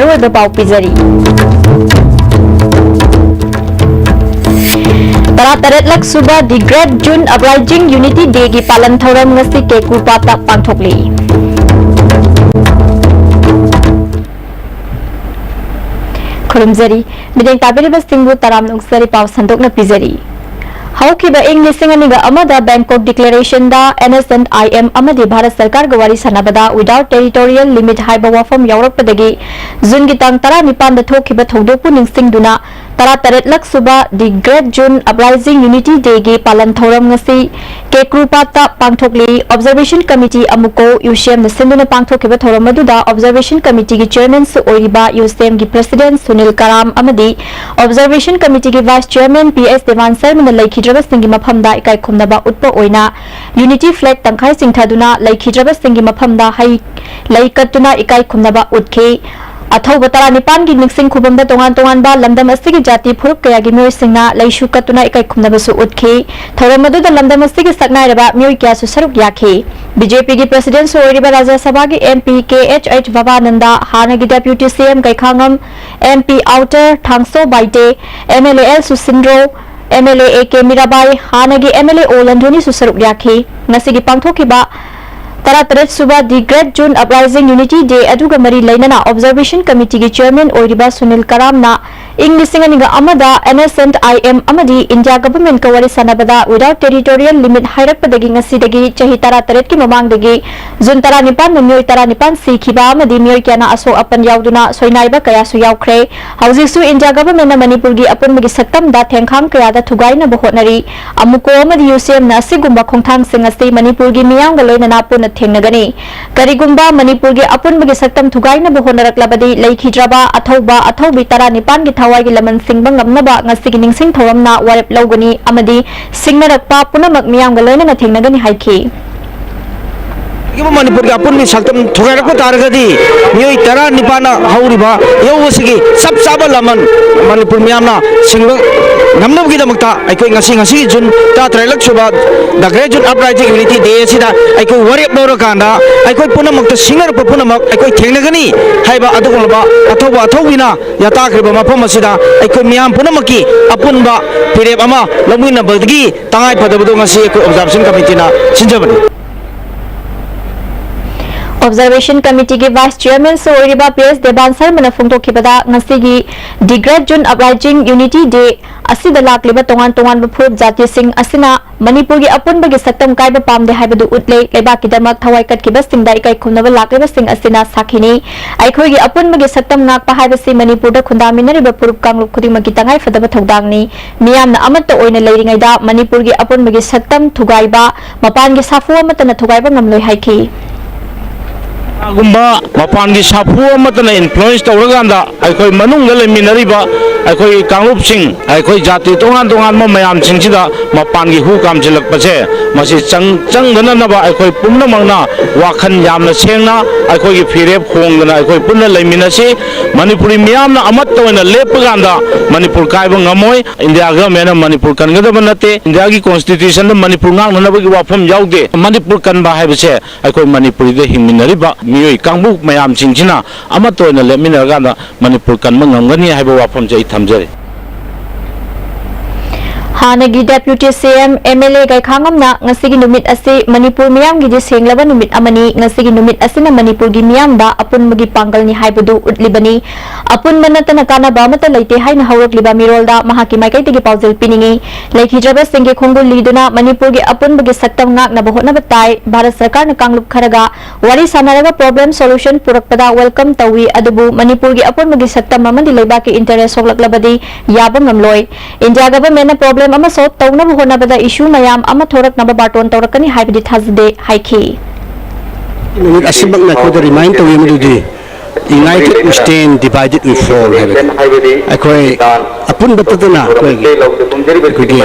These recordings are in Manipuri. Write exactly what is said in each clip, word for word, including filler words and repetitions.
ꯑꯔꯣꯏꯕ ꯄꯥꯎ ꯄꯤꯖꯔꯤ꯫ ꯇꯔꯥꯇꯔꯦꯠꯂꯛ ꯁꯨꯕ The Great June Uprising Unity Day ꯒꯤ ꯄꯥꯂꯟ ꯊꯧꯔꯝ ꯉꯁꯤ ꯀꯦꯀꯨ ꯄꯥꯠꯇ ꯄꯥꯡꯊꯣꯛꯂꯤ꯫ ꯈꯨꯔꯨꯝꯖꯔꯤ꯫ ꯃꯤꯠꯌꯦꯡ ꯇꯥꯕꯤꯔꯤꯕꯁꯤꯡꯕꯨ ꯇꯔꯥꯝꯅ ꯑꯣꯛꯆꯔꯤ꯫ ꯄꯥꯎ ꯁꯟꯗꯣꯛꯅ ꯄꯤꯖꯔꯤ꯫ ꯍꯧꯈꯤꯕ ꯏꯪ ꯂꯤꯁꯤꯡ ꯑꯅꯤꯒ ꯑꯃꯗ Bangkok Declaration the N S and I M ꯑꯃꯗꯤ ꯚꯥꯔꯠ ꯁꯔꯀꯥꯔꯒ ꯋꯥꯔꯤ ꯁꯥꯟꯅꯕꯗ Without Territorial Limit ꯍꯥꯏꯕ ꯋꯥꯐꯝ ꯌꯥꯎꯔꯛꯄꯗꯒꯤ ꯖꯨꯟꯒꯤ ꯇꯥꯡ ꯇꯔꯥꯅꯤꯄꯥꯟꯗ ꯊꯣꯛꯈꯤꯕ ꯊꯧꯗꯣꯛꯄꯨ ꯅꯤꯡꯁꯤꯡꯗꯨꯅ ꯇꯔꯥꯇꯔꯦꯠꯂꯛ ꯁꯨꯕ The Great June Uprising Unity Day ꯒꯤ ꯄꯥꯂꯟ ꯊꯧꯔꯝ ꯉꯁꯤ ꯀꯦꯀ꯭ꯔꯨ ꯄꯥꯠꯇ ꯄꯥꯡꯊꯣꯛꯂꯤ꯫ Observation Committee ꯑꯃꯨꯀꯣ ꯌꯨꯁꯤꯑꯦꯝꯅ ꯁꯤꯟꯗꯨꯅ ꯄꯥꯡꯊꯣꯛꯈꯤꯕ ꯊꯧꯔꯝ ꯑꯗꯨꯗ Observation Committee ꯒꯤ Chairman ꯁꯨ ꯑꯣꯏꯔꯤꯕ ꯌꯨꯁꯤꯑꯦꯝꯒꯤ President ꯁꯨꯅꯤꯜ ꯀꯔꯥꯝ ꯑꯃꯗꯤ Observation Committee ꯒꯤ Vice Chairman P S Devan ꯁꯔꯃꯅ ꯂꯩꯈꯤꯗ꯭ꯔꯕꯁꯤꯡꯒꯤ ꯃꯐꯝꯗ ꯏꯀꯥꯏ ꯈꯨꯝꯅꯕ ꯎꯠꯄ ꯑꯣꯏꯅ Unity Flag ꯇꯪꯈꯥꯏ ꯆꯤꯡꯊꯗꯨꯅ ꯂꯩꯈꯤꯗ꯭ꯔꯕꯁꯤꯡꯒꯤ ꯃꯐꯝꯗ ꯍꯩ ꯂꯩ ꯀꯠꯇꯨꯅ ꯏꯀꯥꯏ ꯈꯨꯝꯅꯕ ꯎꯠꯈꯤ꯫ ꯑꯊꯧꯕ ꯇꯔꯥꯅꯤꯄꯥꯟꯒꯤ ꯅꯤꯡꯁꯤꯡ ꯈꯨꯕꯝꯗ ꯇꯣꯉꯥꯟ ꯇꯣꯉꯥꯟꯕ ꯂꯝꯗꯝ ꯑꯁꯤꯒꯤ ꯖꯥꯇꯤ ꯐꯨꯔꯨꯞ ꯀꯌꯥꯒꯤ ꯃꯤꯑꯣꯏꯁꯤꯡꯅ ꯂꯩꯁꯨ ꯀꯠꯇꯨꯅ ꯏꯀꯥꯏ ꯈꯨꯝꯅꯕꯁꯨ ꯎꯠꯈꯤ꯫ ꯊꯧꯔꯝ ꯑꯗꯨꯗ ꯂꯝꯗꯝ ꯑꯁꯤꯒꯤ ꯁꯛꯅꯥꯏꯔꯕ ꯃꯤꯑꯣꯏ ꯀꯌꯥꯁꯨ ꯁꯔꯨꯛ ꯌꯥꯈꯤ꯫ ꯕꯤ ꯖꯦ ꯄꯤꯒꯤ President ꯁꯨ ꯑꯣꯏꯔꯤꯕ ꯔꯥꯖ꯭ꯌ ꯁꯚꯥꯒꯤ M P K H H ꯚꯕꯥꯅꯟꯗ, ꯍꯥꯟꯅꯒꯤ Deputy C M ꯀꯩꯈꯥꯉꯝ, M P Outer ꯊꯥꯡꯁꯣ Baite, M L A L ꯁꯨꯁꯤꯟꯗ꯭ꯔꯣ, M L A A K Mirabai, ꯍꯥꯟꯅꯒꯤ M L A ꯑꯣ ꯂꯟꯗꯣꯅꯤꯁꯨ ꯁꯔꯨꯛ ꯌꯥꯈꯤ꯫ ꯉꯁꯤꯒꯤ ꯄꯥꯡꯊꯣꯛꯈꯤꯕ ꯇꯔꯥꯇꯔꯦꯠ ꯁꯨꯕ The Great June Uprising Unity Day ꯑꯗꯨꯒ ꯃꯔꯤ ꯂꯩꯅꯅ Observation Committee ꯒꯤ Chairman ꯑꯣꯏꯔꯤꯕ ꯁꯨꯅꯤꯜ ꯀꯔꯥꯝꯅ ꯏꯪ ꯂꯤꯁꯤꯡ ꯑꯅꯤꯒ ꯑꯃꯗ N S and I M ꯑꯃꯗꯤ India Government ꯀ ꯋꯥꯔꯤ ꯁꯥꯟꯅꯕꯗ Without Territorial Limit ꯍꯥꯏꯔꯛꯄꯗꯒꯤ ꯉꯁꯤꯗꯒꯤ ꯆꯍꯤ ꯇꯔꯥꯇꯔꯦꯠꯀꯤ ꯃꯃꯥꯡꯗꯒꯤ ꯖꯨꯟ ꯇꯔꯥꯅꯤꯄꯥꯟꯗ ꯃꯤꯑꯣꯏ ꯇꯔꯥꯅꯤꯄꯥꯟ ꯁꯤꯈꯤꯕ ꯑꯃꯗꯤ ꯃꯤꯑꯣꯏ ꯀꯌꯥꯅ ꯑꯁꯣꯛ ꯑꯄꯟ ꯌꯥꯎꯗꯨꯅ ꯁꯣꯏꯅꯥꯏꯕ ꯀꯌꯥꯁꯨ ꯌꯥꯎꯈ꯭ꯔꯦ꯫ ꯍꯧꯖꯤꯛꯁꯨ India Government ꯅ ꯃꯅꯤꯄꯨꯔꯒꯤ ꯑꯄꯨꯟꯕꯒꯤ ꯁꯛꯇꯝꯗ ꯊꯦꯡꯈꯥꯡ ꯀꯌꯥꯗ ꯊꯨꯒꯥꯏꯅꯕ ꯍꯣꯠꯅꯔꯤ꯫ ꯑꯃꯨꯀꯣ ꯑꯃꯗꯤ ꯌꯨꯁꯤꯑꯦꯝꯅ ꯑꯁꯤꯒꯨꯝꯕ ꯈꯣꯡꯊꯥꯡꯁꯤꯡ ꯑꯁꯤ ꯃꯅꯤꯄꯨꯔꯒꯤ ꯃꯤꯌꯥꯝꯒ ꯂꯣꯏꯅꯅ ꯄꯨꯟꯅ ꯊꯦꯡꯅꯒꯅꯤ꯫ ꯀꯔꯤꯒꯨꯝꯕ ꯃꯅꯤꯄꯨꯔꯒꯤ ꯑꯄꯨꯟꯕꯒꯤ ꯁꯛꯇꯝ ꯊꯨꯒꯥꯏꯅꯕ ꯍꯣꯠꯅꯔꯛꯂꯕꯗꯤ ꯂꯩꯈꯤꯗ꯭ꯔꯕ ꯑꯊꯧꯕ ꯑꯊꯧꯕꯤ ꯇꯔꯥꯅꯤꯄꯥꯟꯒꯤ ꯊꯋꯥꯏꯒꯤ ꯂꯃꯟ ꯁꯤꯡꯕ ꯉꯝꯅꯕ ꯉꯁꯤꯒꯤ ꯅꯤꯡꯁꯤꯡ ꯊꯧꯔꯝꯅ ꯋꯥꯔꯦꯞ ꯂꯧꯒꯅꯤ ꯑꯃꯗꯤ ꯁꯤꯡꯅꯔꯛꯄ ꯄꯨꯝꯅꯃꯛ ꯃꯤꯌꯥꯝꯒ ꯂꯣꯏꯅꯅ ꯊꯦꯡꯅꯒꯅꯤ ꯍꯥꯏꯈꯤ꯫ ꯃꯅꯤꯄꯨꯔꯒꯤ ꯑꯄꯨꯟꯕ ꯁꯛꯇꯝ ꯊꯨꯒꯥꯏꯔꯛꯄ ꯇꯥꯔꯒꯗꯤ ꯃꯤꯑꯣꯏ ꯇꯔꯥꯅꯤꯄꯥꯟꯅ ꯍꯧꯔꯤꯕ ꯌꯧꯕꯁꯤꯒꯤ ꯆꯞ ꯆꯥꯕ ꯂꯃꯟ ꯃꯅꯤꯄꯨꯔ ꯃꯤꯌꯥꯝꯅ ꯁꯤꯡꯕ ꯉꯝꯅꯕꯒꯤꯗꯃꯛꯇ ꯑꯩꯈꯣꯏ ꯉꯁꯤ, ꯉꯁꯤꯒꯤ ꯖꯨꯟ ꯇꯔꯥꯇꯔꯦꯠꯂꯛ ꯁꯨꯕ The Great Youth Uprising Unity Day ꯑꯁꯤꯗ ꯑꯩꯈꯣꯏ ꯋꯥꯔꯦꯞ ꯂꯧꯔꯀꯥꯟꯗ ꯑꯩꯈꯣꯏ ꯄꯨꯝꯅꯃꯛꯇ ꯁꯤꯡꯅꯔꯛꯄ ꯄꯨꯝꯅꯃꯛ ꯑꯩꯈꯣꯏ ꯊꯦꯡꯅꯒꯅꯤ ꯍꯥꯏꯕ ꯑꯗꯨꯒꯨꯝꯂꯕ ꯑꯊꯧꯕ ꯑꯊꯧꯕꯤꯅ ꯌꯥꯇꯥꯈ꯭ꯔꯤꯕ ꯃꯐꯝ ꯑꯁꯤꯗ ꯑꯩꯈꯣꯏ ꯃꯤꯌꯥꯝ ꯄꯨꯝꯅꯃꯛꯀꯤ ꯑꯄꯨꯟꯕ ꯐꯤꯔꯦꯞ ꯑꯃ ꯂꯧꯃꯤꯟꯅꯕꯗꯒꯤ ꯇꯉꯥꯏ ꯐꯗꯕꯗꯣ ꯉꯁꯤ ꯑꯩꯈꯣꯏ Observation Committeeꯅ ꯁꯤꯟꯖꯕꯅꯤ꯫ Observation Committeeꯒꯤ Vice Chairmanꯁꯨ ꯑꯣꯏꯔꯤꯕ ꯄꯤ ꯑꯦꯁ ꯗꯦꯕꯥꯟ ꯁꯔꯃꯅ ꯐꯣꯡꯗꯣꯛꯈꯤꯕꯗ, ꯉꯁꯤꯒꯤ The Great Youth Uprising Unity Day ꯑꯁꯤꯗ ꯂꯥꯛꯂꯤꯕ ꯇꯣꯉꯥꯟ ꯇꯣꯉꯥꯟꯕ ꯐꯨꯔꯨꯞ ꯖꯥꯇꯤꯁꯤꯡ ꯑꯁꯤꯅ ꯃꯅꯤꯄꯨꯔꯒꯤ ꯑꯄꯨꯟꯕꯒꯤ ꯁꯛꯇꯝ ꯀꯥꯏꯕ ꯄꯥꯝꯗꯦ ꯍꯥꯏꯕꯗꯨ ꯎꯠꯂꯦ꯫ ꯂꯩꯕꯥꯛꯀꯤꯗꯃꯛ ꯊꯋꯥꯏ ꯀꯠꯈꯤꯕꯁꯤꯡꯗ ꯏꯀꯥꯏ ꯈꯨꯝꯅꯕ ꯂꯥꯛꯂꯤꯕꯁꯤꯡ ꯑꯁꯤꯅ ꯁꯥꯈꯤꯅꯤ꯫ ꯑꯩꯈꯣꯏꯒꯤ ꯑꯄꯨꯟꯕꯒꯤ ꯁꯛꯇꯝ ꯉꯥꯛꯄ ꯍꯥꯏꯕꯁꯤ ꯃꯅꯤꯄꯨꯔꯗ ꯈꯨꯟꯗꯥꯃꯤꯟꯅꯔꯤꯕ ꯐꯨꯔꯨꯞ ꯀꯥꯡꯂꯨꯞ ꯈꯨꯗꯤꯡꯃꯛꯀꯤ ꯇꯉꯥꯏ ꯐꯗꯕ ꯊꯧꯗꯥꯡꯅꯤ꯫ ꯃꯤꯌꯥꯝꯅ ꯑꯃꯠꯇ ꯑꯣꯏꯅ ꯂꯩꯔꯤꯉꯩꯗ ꯃꯅꯤꯄꯨꯔꯒꯤ ꯑꯄꯨꯟꯕꯒꯤ ꯁꯛꯇꯝ ꯊꯨꯒꯥꯏꯕ ꯃꯄꯥꯟꯒꯤ ꯁꯥꯐꯨ ꯑꯃꯠꯇꯅ ꯊꯨꯒꯥꯏꯕ ꯉꯝꯂꯣꯏ ꯍꯥꯏꯈꯤ꯫ ꯀꯅꯥꯒꯨꯝꯕ ꯃꯄꯥꯟꯒꯤ ꯁꯥꯐꯨ ꯑꯃꯠꯇꯅ influence ꯇꯧꯔꯀꯥꯟꯗ ꯑꯩꯈꯣꯏ ꯃꯅꯨꯡꯗ ꯂꯩꯃꯤꯟꯅꯔꯤꯕ ꯑꯩꯈꯣꯏ ꯀꯥꯡꯂꯨꯞꯁꯤꯡ, ꯑꯩꯈꯣꯏ ꯖꯥꯇꯤ ꯇꯣꯉꯥꯟ ꯇꯣꯉꯥꯟꯕ ꯃꯌꯥꯝꯁꯤꯡꯁꯤꯗ ꯃꯄꯥꯟꯒꯤ ꯍꯨ ꯀꯥꯝꯁꯤꯜꯂꯛꯄꯁꯦ, ꯃꯁꯤ ꯆꯪ-, ꯆꯪꯗꯅꯅꯕ ꯑꯩꯈꯣꯏ ꯄꯨꯝꯅꯃꯛꯅ ꯋꯥꯈꯜ ꯌꯥꯝꯅ ꯁꯦꯡꯅ ꯑꯩꯈꯣꯏꯒꯤ ꯐꯤꯔꯦꯞ ꯍꯣꯡꯗꯅ ꯑꯩꯈꯣꯏ ꯄꯨꯟꯅ ꯂꯩꯃꯤꯟꯅꯁꯤ꯫ ꯃꯅꯤꯄꯨꯔꯤ ꯃꯤꯌꯥꯝꯅ ꯑꯃꯠꯇ ꯑꯣꯏꯅ ꯂꯦꯞꯄ ꯀꯥꯟꯗ ꯃꯅꯤꯄꯨꯔ ꯀꯥꯏꯕ ꯉꯝꯃꯣꯏ꯫ ꯏꯟꯗꯤꯌꯥ ꯒꯚꯔꯟꯃꯦꯟꯅ ꯃꯅꯤꯄꯨꯔ ꯀꯟꯒꯗꯕ ꯅꯠꯇꯦ꯫ ꯏꯟꯗꯤꯌꯥꯒꯤ constitutionꯗ ꯃꯅꯤꯄꯨꯔ ꯉꯥꯛꯅꯅꯕꯒꯤ ꯋꯥꯐꯝ ꯌꯥꯎꯗꯦ꯫ ꯃꯅꯤꯄꯨꯔ ꯀꯟꯕ ꯍꯥꯏꯕꯁꯦ ꯑꯩꯈꯣꯏ ꯃꯅꯤꯄꯨꯔꯤꯗ ꯍꯤꯡꯃꯤꯟꯅꯔꯤꯕ ꯃꯤꯑꯣꯏ ꯀꯥꯡꯕꯨ ꯃꯌꯥꯝꯁꯤꯡꯁꯤꯅ ꯑꯃꯠꯇ ꯑꯣꯏꯅ ꯂꯦꯞꯃꯤꯟꯅꯔꯀꯥꯟꯗ ꯃꯅꯤꯄꯨꯔ ꯀꯟꯕ ꯉꯝꯒꯅꯤ ꯍꯥꯏꯕ ꯋꯥꯐꯝꯁꯦ ꯑꯩ ꯊꯝꯖꯔꯤ꯫ ꯍꯥꯟꯅꯒꯤ Deputy C M, M L A ꯒꯩꯈꯥꯉꯝꯅ ꯉꯁꯤꯒꯤ ꯅꯨꯃꯤꯠ ꯑꯁꯤ ꯃꯅꯤꯄꯨꯔ ꯃꯤꯌꯥꯝꯒꯤꯗꯤ ꯁꯦꯡꯂꯕ ꯅꯨꯃꯤꯠ ꯑꯃꯅꯤ, ꯉꯁꯤꯒꯤ ꯅꯨꯃꯤꯠ ꯑꯁꯤꯅ ꯃꯅꯤꯄꯨꯔꯒꯤ ꯃꯤꯌꯥꯝꯗ ꯑꯄꯨꯟꯕꯒꯤ ꯄꯥꯡꯒꯜꯅꯤ ꯍꯥꯏꯕꯗꯨ ꯎꯠꯂꯤꯕꯅꯤ꯫ ꯑꯄꯨꯟꯕ ꯅꯠꯇꯅ ꯀꯥꯟꯅꯕ ꯑꯃꯠꯇ ꯂꯩꯇꯦ ꯍꯥꯏꯅ ꯍꯧꯔꯛꯂꯤꯕ ꯃꯤꯔꯣꯜꯗ ꯃꯍꯥꯛꯀꯤ ꯃꯥꯏꯀꯩꯗꯒꯤ ꯄꯥꯎꯖꯦꯜ ꯄꯤꯅꯤꯡꯏ꯫ ꯂꯩꯈꯤꯗ꯭ꯔꯕꯁꯤꯡꯒꯤ ꯈꯣꯡꯒꯨꯜ ꯂꯤꯗꯨꯅ ꯃꯅꯤꯄꯨꯔꯒꯤ ꯑꯄꯨꯟꯕꯒꯤ ꯁꯛꯇꯝ ꯉꯥꯛꯅꯕ ꯍꯣꯠꯅꯕ ꯇꯥꯏ꯫ ꯚꯥꯔꯠ ꯁꯔꯀꯥꯔꯅ ꯀꯥꯡꯂꯨꯞ ꯈꯔꯒ ꯋꯥꯔꯤ ꯁꯥꯟꯅꯔꯒ problem solution ꯄꯨꯔꯛꯄꯗ welcome ꯇꯧꯏ, ꯑꯗꯨꯕꯨ ꯃꯅꯤꯄꯨꯔꯒꯤ ꯑꯄꯨꯟꯕꯒꯤ ꯁꯛꯇꯝ ꯑꯃꯗꯤ ꯂꯩꯕꯥꯛꯀꯤ interest ꯁꯣꯛꯂꯛꯂꯕꯗꯤ ꯌꯥꯕ ꯉꯝꯂꯣꯏ꯫ ꯏꯟꯗꯤꯌꯥ ꯒꯚꯔꯟꯃꯦꯟꯠꯅ problem ꯑꯃ solve ꯇꯧꯅꯕ ꯍꯣꯠꯅꯕꯗ issue ꯃꯌꯥꯝ ꯑꯃ ꯊꯣꯔꯛꯅꯕ ꯕꯥꯔꯇꯣꯟ ꯇꯧꯔꯛꯀꯅꯤ ꯍꯥꯏꯕꯗꯤ ꯊꯥꯖꯗꯦ ꯍꯥꯏꯈꯤ꯫ ꯅꯨꯃꯤꯠ ꯑꯁꯤꯃꯛꯅ ꯑꯩꯈꯣꯏꯗ remind ꯇꯧꯏ ꯃꯗꯨꯗꯤ, "United we stand, divided we fall" ꯍꯥꯏꯕꯗꯤ ꯑꯩꯈꯣꯏ ꯑꯄꯨꯟꯕ ꯇꯠꯇꯅ ꯑꯩꯈꯣꯏꯒꯤ, ꯑꯩꯈꯣꯏꯒꯤ,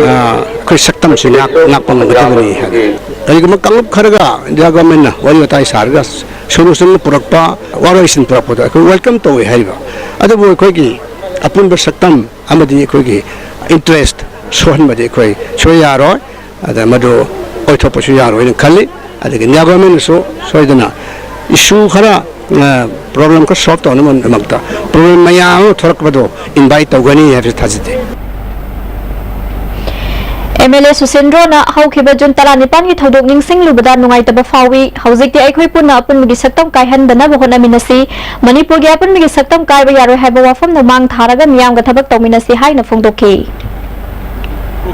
ꯑꯥ, ꯑꯩꯈꯣꯏ ꯁꯛꯇꯝꯁꯤ ꯉꯥꯛ-, ꯉꯥꯛꯄ ꯉꯝꯒꯗꯕꯅꯤ ꯍꯥꯏꯕ꯫ ꯀꯔꯤꯒꯨꯝꯕ ꯀꯥꯡꯂꯨꯞ ꯈꯔꯒ ꯏꯟꯗꯤꯌꯥ ꯒꯣꯔꯃꯦꯟꯅ ꯋꯥꯔꯤ ꯋꯥꯇꯥꯏ ꯁꯥꯔꯒ ꯁꯣꯂꯨꯁꯟ ꯄꯨꯔꯛꯄ, ꯋꯥꯔꯣꯏꯁꯤꯟ ꯄꯨꯔꯛꯄꯗꯣ ꯑꯩꯈꯣꯏ ꯋꯦꯜꯀꯝ ꯇꯧꯏ ꯍꯥꯏꯔꯤꯕ꯫ ꯑꯗꯨꯕꯨ ꯑꯩꯈꯣꯏꯒꯤ ꯑꯄꯨꯟꯕ ꯁꯛꯇꯝ ꯑꯃꯗꯤ ꯑꯩꯈꯣꯏꯒꯤ ꯏꯟꯇꯔꯦꯁ ꯁꯣꯛꯍꯟꯕꯗꯤ ꯑꯩꯈꯣꯏ ꯁꯣꯏ ꯌꯥꯔꯣꯏ꯫ ꯑꯗ ꯃꯗꯨ ꯑꯣꯏꯊꯣꯛꯄꯁꯨ ꯌꯥꯔꯣꯏꯅ ꯈꯜꯂꯤ꯫ ꯑꯗꯒꯤ ꯏꯟꯗꯤꯌꯥ ꯒꯣꯔꯃꯦꯟꯅꯁꯨ ꯁꯣꯏꯗꯅ ꯏꯁꯨ ꯈꯔ, ꯄ꯭ꯔꯣꯕ꯭ꯂꯦꯝ ꯈꯔ ꯁꯣꯜꯕ ꯇꯧꯅꯕꯒꯤꯗꯃꯛꯇ ꯄ꯭ꯔꯣꯕ꯭ꯂꯦꯝ ꯃꯌꯥꯝ ꯑꯃ ꯊꯣꯛꯂꯛꯄꯗꯣ ꯏꯟꯚꯥꯏꯠ ꯇꯧꯒꯅꯤ ꯍꯥꯏꯕꯁꯤ ꯊꯥꯖꯗꯦ꯫ ꯑꯦꯝ ꯑꯦꯜ ꯑꯦ ꯁꯨꯁꯤꯟꯗ꯭ꯔꯣꯅ ꯍꯧꯈꯤꯕ ꯖꯨꯟ ꯇꯔꯥꯅꯤꯄꯥꯟꯒꯤ ꯊꯧꯗꯣꯛ ꯅꯤꯡꯁꯤꯡꯂꯨꯕꯗ ꯅꯨꯡꯉꯥꯏꯇꯕ ꯐꯥꯎꯏ꯫ ꯍꯧꯖꯤꯛꯇꯤ ꯑꯩꯈꯣꯏ ꯄꯨꯟꯅ ꯑꯄꯨꯟꯕꯒꯤ ꯁꯛꯇꯝ ꯀꯥꯏꯍꯟꯗꯅꯕ ꯍꯣꯠꯅꯃꯤꯟꯅꯁꯤ꯫ ꯃꯅꯤꯄꯨꯔꯒꯤ ꯑꯄꯨꯟꯕꯒꯤ ꯁꯛꯇꯝ ꯀꯥꯏꯕ ꯌꯥꯔꯣꯏ ꯍꯥꯏꯕ ꯋꯥꯐꯝꯗ ꯃꯥꯡ ꯊꯥꯔꯒ ꯃꯤꯌꯥꯝꯒ ꯊꯕꯛ ꯇꯧꯃꯤꯟꯅꯁꯤ ꯍꯥꯏꯅ ꯐꯣꯡꯗꯣꯛꯈꯤ꯫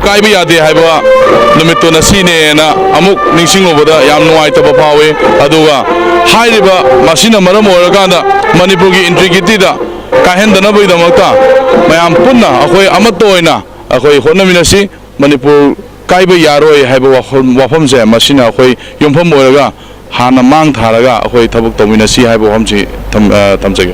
ꯀꯥꯏꯕ ꯌꯥꯗꯦ ꯍꯥꯏꯕ ꯅꯨꯃꯤꯠꯇꯨ ꯉꯁꯤꯅꯦꯅ ꯑꯃꯨꯛ ꯅꯤꯡꯁꯤꯡꯂꯨꯕꯗ ꯌꯥꯝ ꯅꯨꯡꯉꯥꯏꯇꯕ ꯐꯥꯎꯏ꯫ ꯑꯗꯨꯒ ꯍꯥꯏꯔꯤꯕ ꯃꯁꯤꯅ ꯃꯔꯝ ꯑꯣꯏꯔꯀꯥꯟꯗ ꯃꯅꯤꯄꯨꯔꯒꯤ ꯏꯟꯇꯤꯒ꯭ꯔꯤꯇꯤꯗ ꯀꯥꯏꯍꯟꯗꯅꯕꯒꯤꯗꯃꯛꯇ ꯃꯌꯥꯝ ꯄꯨꯟꯅ ꯑꯩꯈꯣꯏ ꯑꯃꯠꯇ ꯑꯣꯏꯅ ꯑꯩꯈꯣꯏ ꯍꯣꯠꯅꯃꯤꯟꯅꯁꯤ꯫ ꯃꯅꯤꯄꯨꯔ ꯀꯥꯏꯕ ꯌꯥꯔꯣꯏ ꯍꯥꯏꯕ ꯋꯥꯐꯝ, ꯋꯥꯐꯝꯁꯦ ꯃꯁꯤꯅ ꯑꯩꯈꯣꯏ ꯌꯨꯝꯐꯝ ꯑꯣꯏꯔꯒ ꯍꯥꯟꯅ ꯃꯥꯡ ꯊꯥꯔꯒ ꯑꯩꯈꯣꯏ ꯊꯕꯛ ꯇꯧꯃꯤꯟꯅꯁꯤ ꯍꯥꯏꯕ ꯋꯥꯐꯝꯁꯤ ꯊꯝ-, ꯑ, ꯊꯝꯖꯒꯦ꯫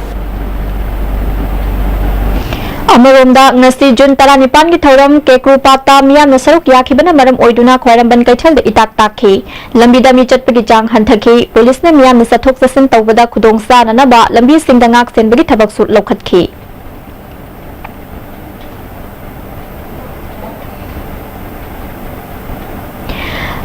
ꯑꯃꯔꯣꯝꯗ, ꯉꯁꯤ ꯖꯨꯟ ꯇꯔꯥꯅꯤꯄꯥꯟꯒꯤ ꯊꯧꯔꯝ ꯀꯦꯀ꯭ꯔꯨ ꯄꯥꯠꯇ ꯃꯤꯌꯥꯝꯅ ꯁꯔꯨꯛ ꯌꯥꯈꯤꯕꯅ ꯃꯔꯝ ꯑꯣꯏꯗꯨꯅ ꯈ꯭ꯋꯥꯏꯔꯝꯕꯟ ꯀꯩꯊꯦꯜꯗ ꯏꯇꯥꯛ ꯇꯥꯛꯈꯤ꯫ ꯂꯝꯕꯤꯗ ꯃꯤ ꯆꯠꯄꯒꯤ ꯆꯥꯡ ꯍꯟꯊꯈꯤ꯫ ꯄꯨꯂꯤꯁꯅ ꯃꯤꯌꯥꯝꯅ ꯆꯠꯊꯣꯛ ꯆꯠꯁꯤꯟ ꯇꯧꯕꯗ ꯈꯨꯗꯣꯡ ꯆꯥꯅꯅꯕ ꯂꯝꯕꯤꯁꯤꯡꯗ ꯉꯥꯛ ꯁꯦꯟꯕꯒꯤ ꯊꯕꯛꯁꯨ ꯂꯧꯈꯠꯈꯤ꯫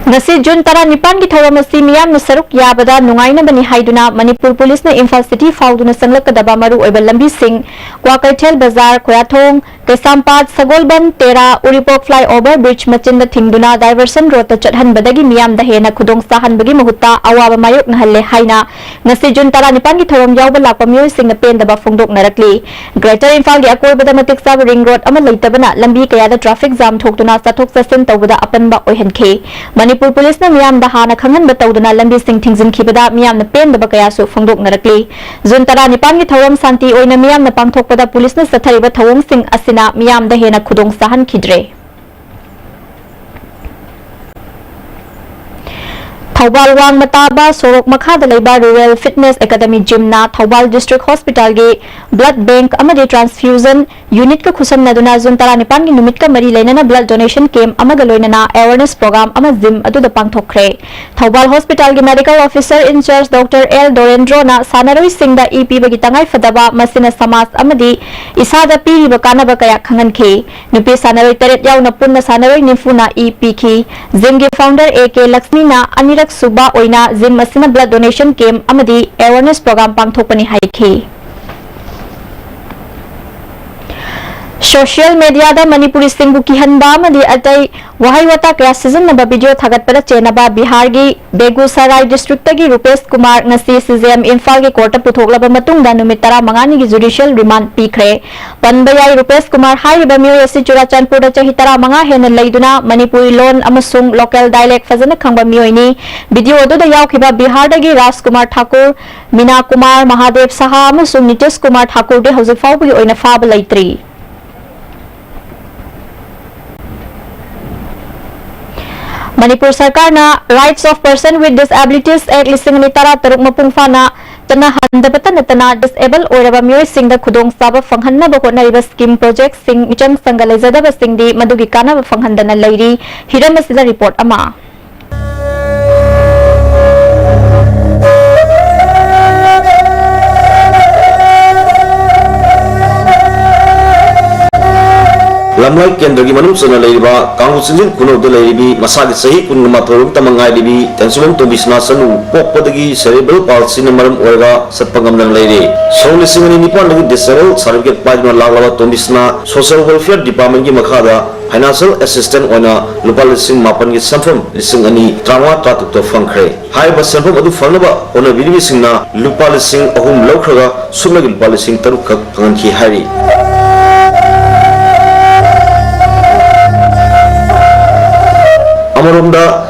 ꯉꯁꯤ ꯖꯨꯟ ꯇꯔꯥꯅꯤꯄꯥꯟꯒꯤ ꯊꯧꯔꯝ ꯑꯁꯤ ꯃꯤꯌꯥꯝꯅ ꯁꯔꯨꯛ ꯌꯥꯕꯗ ꯅꯨꯡꯉꯥꯏꯅꯕꯅꯤ ꯍꯥꯏꯗꯨꯅ ꯃꯅꯤꯄꯨꯔ ꯄꯨꯂꯤꯁꯅ ꯏꯝꯐꯥꯜ ꯁꯤꯇꯤ ꯐꯥꯎꯗꯨꯅ ꯆꯪꯂꯛꯀꯗꯕ ꯃꯔꯨꯑꯣꯏꯕ ꯂꯝꯕꯤꯁꯤꯡ, ꯀ꯭ꯋꯥꯀꯩꯊꯦꯜ ꯕꯖꯥꯔ, ꯈꯣꯌꯥꯊꯣꯡ, ꯀꯩꯁꯥꯝꯄꯥꯠ, ꯁꯒꯣꯜꯕꯟ, ꯇꯦꯔꯥ, ꯎꯔꯤꯄꯣꯛ flyover bridge ꯃꯆꯤꯟꯗ ꯊꯤꯡꯗꯨꯅ diversion roadꯇ ꯆꯠꯍꯟꯕꯗꯒꯤ ꯃꯤꯌꯥꯝꯗ ꯍꯦꯟꯅ ꯈꯨꯗꯣꯡ ꯆꯥꯍꯟꯕꯒꯤ ꯃꯍꯨꯠꯇ ꯑꯋꯥꯕ ꯃꯥꯌꯣꯛꯅꯍꯜꯂꯦ ꯍꯥꯏꯅ ꯉꯁꯤ ꯖꯨꯟ ꯇꯔꯥꯅꯤꯄꯥꯟꯒꯤ ꯊꯧꯔꯝ ꯌꯥꯎꯕ ꯂꯥꯛꯄ ꯃꯤꯑꯣꯏꯁꯤꯡꯅ ꯄꯦꯟꯗꯕ ꯐꯣꯡꯗꯣꯛꯅꯔꯛꯂꯤ꯫ Greater ꯏꯝꯐꯥꯜꯒꯤ ꯑꯀꯣꯏꯕꯗ ꯃꯇꯤꯛ ꯆꯥꯕ ring road ꯑꯃ ꯂꯩꯇꯕꯅ ꯂꯝꯕꯤ ꯀꯌꯥꯗ traffic jam ꯊꯣꯛꯇꯨꯅ ꯆꯠꯊꯣꯛ ꯆꯠꯁꯤꯟ ꯇꯧꯕꯗ ꯑꯄꯟꯕ ꯑꯣꯏꯍꯟꯈꯤ꯫ ꯃꯅꯤꯄꯨꯔ ꯄꯨꯂꯤꯁꯅ ꯃꯤꯌꯥꯝꯗ ꯍꯥꯟꯅ ꯈꯪꯍꯟꯕ ꯇꯧꯗꯨꯅ ꯂꯝꯕꯤꯁꯤꯡ ꯊꯤꯡꯖꯤꯟꯈꯤꯕꯗ ꯃꯤꯌꯥꯝꯅ ꯄꯦꯟꯗꯕ ꯀꯌꯥꯁꯨ ꯐꯣꯡꯗꯣꯛꯅꯔꯛꯂꯤ꯫ ꯖꯨꯟ ꯇꯔꯥꯅꯤꯄꯥꯟꯒꯤ ꯊꯧꯔꯝ ꯁꯥꯟꯇꯤ ꯑꯣꯏꯅ ꯃꯤꯌꯥꯝꯅ ꯄꯥꯡꯊꯣꯛꯄꯗ ꯄꯨꯂꯤꯁꯅ ꯆꯠꯊꯔꯤꯕ ꯊꯧꯑꯣꯡꯁꯤꯡ ꯑꯁꯤꯅ ꯃꯤꯌꯥꯝꯗ ꯍꯦꯟꯅ ꯈꯨꯗꯣꯡ ꯆꯥꯍꯟꯈꯤꯗ꯭ꯔꯦ꯫ ꯊꯧꯕꯥꯜ ꯋꯥꯡꯃ ꯇꯥꯕ ꯁꯣꯔꯣꯛ ꯃꯈꯥꯗ ꯂꯩꯕ Rural Fitness Academy Gymꯅ Thoubal District Hospitalꯒꯤ Blood Bank ꯑꯃꯗꯤ Transfusion Unitꯀ ꯈꯨꯠꯁꯝꯅꯗꯨꯅ June ꯇꯔꯥꯅꯤꯄꯥꯟꯒꯤ ꯅꯨꯃꯤꯠꯀ ꯃꯔꯤ ꯂꯩꯅꯅ Blood Donation Camp ꯑꯃꯒ ꯂꯣꯏꯅꯅ Awareness Program ꯑꯃ Gym ꯑꯗꯨꯗ ꯄꯥꯡꯊꯣꯛꯈ꯭ꯔꯦ꯫ ꯊꯧꯕꯥꯜ Hospitalꯒꯤ Medical Officer in charge Doctor L ꯗꯣꯔꯦꯟꯗ꯭ꯔꯣꯅ ꯁꯥꯟꯅꯔꯣꯏꯁꯤꯡꯗ ꯏ ꯄꯤꯕꯒꯤ ꯇꯉꯥꯏꯐꯗꯕ, ꯃꯁꯤꯅ ꯁꯃꯥꯖ ꯑꯃꯗꯤ ꯏꯁꯥꯗ ꯄꯤꯔꯤꯕ ꯀꯥꯟꯅꯕ ꯀꯌꯥ ꯈꯪꯍꯟꯈꯤ꯫ ꯅꯨꯄꯤ ꯁꯥꯟꯅꯔꯣꯏ ꯇꯔꯦꯠ ꯌꯥꯎꯅ ꯄꯨꯟꯅ ꯁꯥꯟꯅꯔꯣꯏ ꯅꯤꯐꯨꯅ ꯏ ꯄꯤꯈꯤ꯫ Gymꯒꯤ founder A K ꯂꯛꯁꯃꯤꯅ ꯑꯅꯤꯔꯛ ꯁꯨꯕ ꯑꯣꯏꯅ Gym ꯑꯁꯤꯅ Blood Donation Camp ꯑꯃꯗꯤ Awareness Program ꯄꯥꯡꯊꯣꯛꯄꯅꯤ ꯍꯥꯏꯈꯤ꯫ Social mediaꯗ ꯃꯅꯤꯄꯨꯔꯤꯁꯤꯡꯕꯨ ꯀꯤꯍꯟꯕ ꯑꯃꯗꯤ ꯑꯇꯩ ꯋꯥꯍꯩ ꯋꯥꯇꯥ ꯀꯌꯥ ꯁꯤꯖꯤꯟꯅꯕ video ꯊꯥꯒꯠꯄꯗ ꯆꯦꯟꯅꯕ ꯕꯤꯍꯥꯔꯒꯤ ꯕꯦꯒꯨꯁꯔꯥꯏ districtꯇꯒꯤ ꯔꯨꯄꯦꯁ ꯀꯨꯃꯥꯔ ꯉꯁꯤ C J M ꯏꯝꯐꯥꯜꯒꯤ courtꯇ ꯄꯨꯊꯣꯛꯂꯕ ꯃꯇꯨꯡꯗ ꯅꯨꯃꯤꯠ ꯇꯔꯥꯃꯉꯥꯅꯤꯒꯤ judicial remand ꯄꯤꯈ꯭ꯔꯦ꯫ ꯄꯟꯕ ꯌꯥꯏ, ꯔꯨꯄꯦꯁ ꯀꯨꯃꯥꯔ ꯍꯥꯏꯔꯤꯕ ꯃꯤꯑꯣꯏ ꯑꯁꯤ ꯆꯨꯔꯥꯆꯥꯟꯄꯨꯔꯗ ꯆꯍꯤ ꯇꯔꯥꯃꯉꯥ ꯍꯦꯟꯅ ꯂꯩꯗꯨꯅ ꯃꯅꯤꯄꯨꯔꯤ ꯂꯣꯟ ꯑꯃꯁꯨꯡ local dialect ꯐꯖꯅ ꯈꯪꯕ ꯃꯤꯑꯣꯏꯅꯤ꯫ Video ꯑꯗꯨꯗ ꯌꯥꯎꯈꯤꯕ ꯕꯤꯍꯥꯔꯗꯒꯤ ꯔꯥꯖꯀꯨꯃꯥꯔ ꯊꯥꯀꯨꯔ, ꯃꯤꯅꯥ ꯀꯨꯃꯥꯔ, ꯃꯍꯥꯗꯦꯕ ꯁꯍꯥ ꯑꯃꯁꯨꯡ ꯅꯤꯇꯤꯁ ꯀꯨꯃꯥꯔ ꯊꯥꯀꯨꯔꯗꯤ ꯍꯧꯖꯤꯛ ꯐꯥꯎꯕꯒꯤ ꯑꯣꯏꯅ ꯐꯥꯕ ꯂꯩꯇ꯭ꯔꯤ꯫ ꯃꯅꯤꯄꯨꯔ ꯁꯔꯀꯥꯔꯅ Rights of Person with Disabilities Act ꯂꯤꯁꯤꯡ ꯑꯅꯤ ꯇꯔꯥꯇꯔꯨꯛ ꯃꯄꯨꯡ ꯐꯥꯅ ꯆꯠꯅꯍꯟꯗꯕꯇ ꯅꯠꯇꯅ disable ꯑꯣꯏꯔꯕ ꯃꯤꯑꯣꯏꯁꯤꯡꯗ ꯈꯨꯗꯣꯡꯆꯥꯕ ꯐꯪꯍꯟꯅꯕ ꯍꯣꯠꯅꯔꯤꯕ scheme projectꯁꯤꯡ ꯃꯤꯆꯪ ꯆꯪꯒ ꯂꯩꯖꯗꯕꯁꯤꯡꯗꯤ ꯃꯗꯨꯒꯤ ꯀꯥꯟꯅꯕ ꯐꯪꯍꯟꯗꯅ ꯂꯩꯔꯤ꯫ ꯍꯤꯔꯝ ꯑꯁꯤꯗ report ꯑꯃ꯫ ꯂꯝꯂꯥꯏ ꯀꯦꯟꯗ꯭ꯔꯒꯤ ꯃꯅꯨꯡ ꯆꯟꯅ ꯂꯩꯔꯤꯕ ꯀꯥꯡꯕꯨ ꯆꯤꯡꯖꯤꯟ ꯈꯨꯅꯧꯗ ꯂꯩꯔꯤꯕꯤ ꯃꯁꯥꯒꯤ ꯆꯍꯤ ꯀꯨꯟꯒ ꯃꯥꯊꯣꯏ ꯌꯧꯔꯛꯇ ꯉꯥꯏꯔꯤꯕꯤ ꯇꯦꯟꯁꯨꯕꯝ ꯇꯣꯝꯕꯤꯁꯅꯥ ꯆꯅꯨ ꯄꯣꯛꯄꯗꯒꯤ cerebral palsyꯅ ꯃꯔꯝ ꯑꯣꯏꯔꯒ ꯆꯠꯄ ꯉꯝꯗꯅ ꯂꯩꯔꯦ꯫ ꯁꯣꯛ ꯂꯤꯁꯤꯡ ꯑꯅꯤ ꯅꯤꯄꯥꯟꯗꯒꯤ disable certificate ꯄꯥꯏꯗꯨꯅ ꯂꯥꯛꯂꯕ ꯇꯣꯝꯕꯤꯁꯅꯥ Social Welfare Departmentꯀꯤ ꯃꯈꯥꯗ financial assistant ꯑꯣꯏꯅ ꯂꯨꯄꯥ ꯂꯤꯁꯤꯡ ꯃꯥꯄꯟꯒꯤ ꯁꯦꯟꯐꯝ ꯂꯤꯁꯤꯡ ꯑꯅꯤ ꯇꯔꯥꯃꯉꯥ ꯇꯔꯥꯇꯔꯨꯛꯇ ꯐꯪꯈ꯭ꯔꯦ꯫ ꯍꯥꯏꯔꯤꯕ ꯁꯦꯟꯐꯝ ꯑꯗꯨ ꯐꯪꯅꯕ ꯍꯣꯠꯅꯕꯤꯔꯤꯕꯁꯤꯡꯅ ꯂꯨꯄꯥ ꯂꯤꯁꯤꯡ ꯑꯍꯨꯝ ꯂꯧꯈ꯭ꯔꯒ ꯁꯨꯞꯅꯒꯤ ꯂꯨꯄꯥ ꯂꯤꯁꯤꯡ ꯇꯔꯨꯛ ꯈꯛ ꯐꯪꯍꯟꯈꯤ ꯍꯥꯏꯔꯤ꯫ ꯑꯃꯔꯣꯝꯗ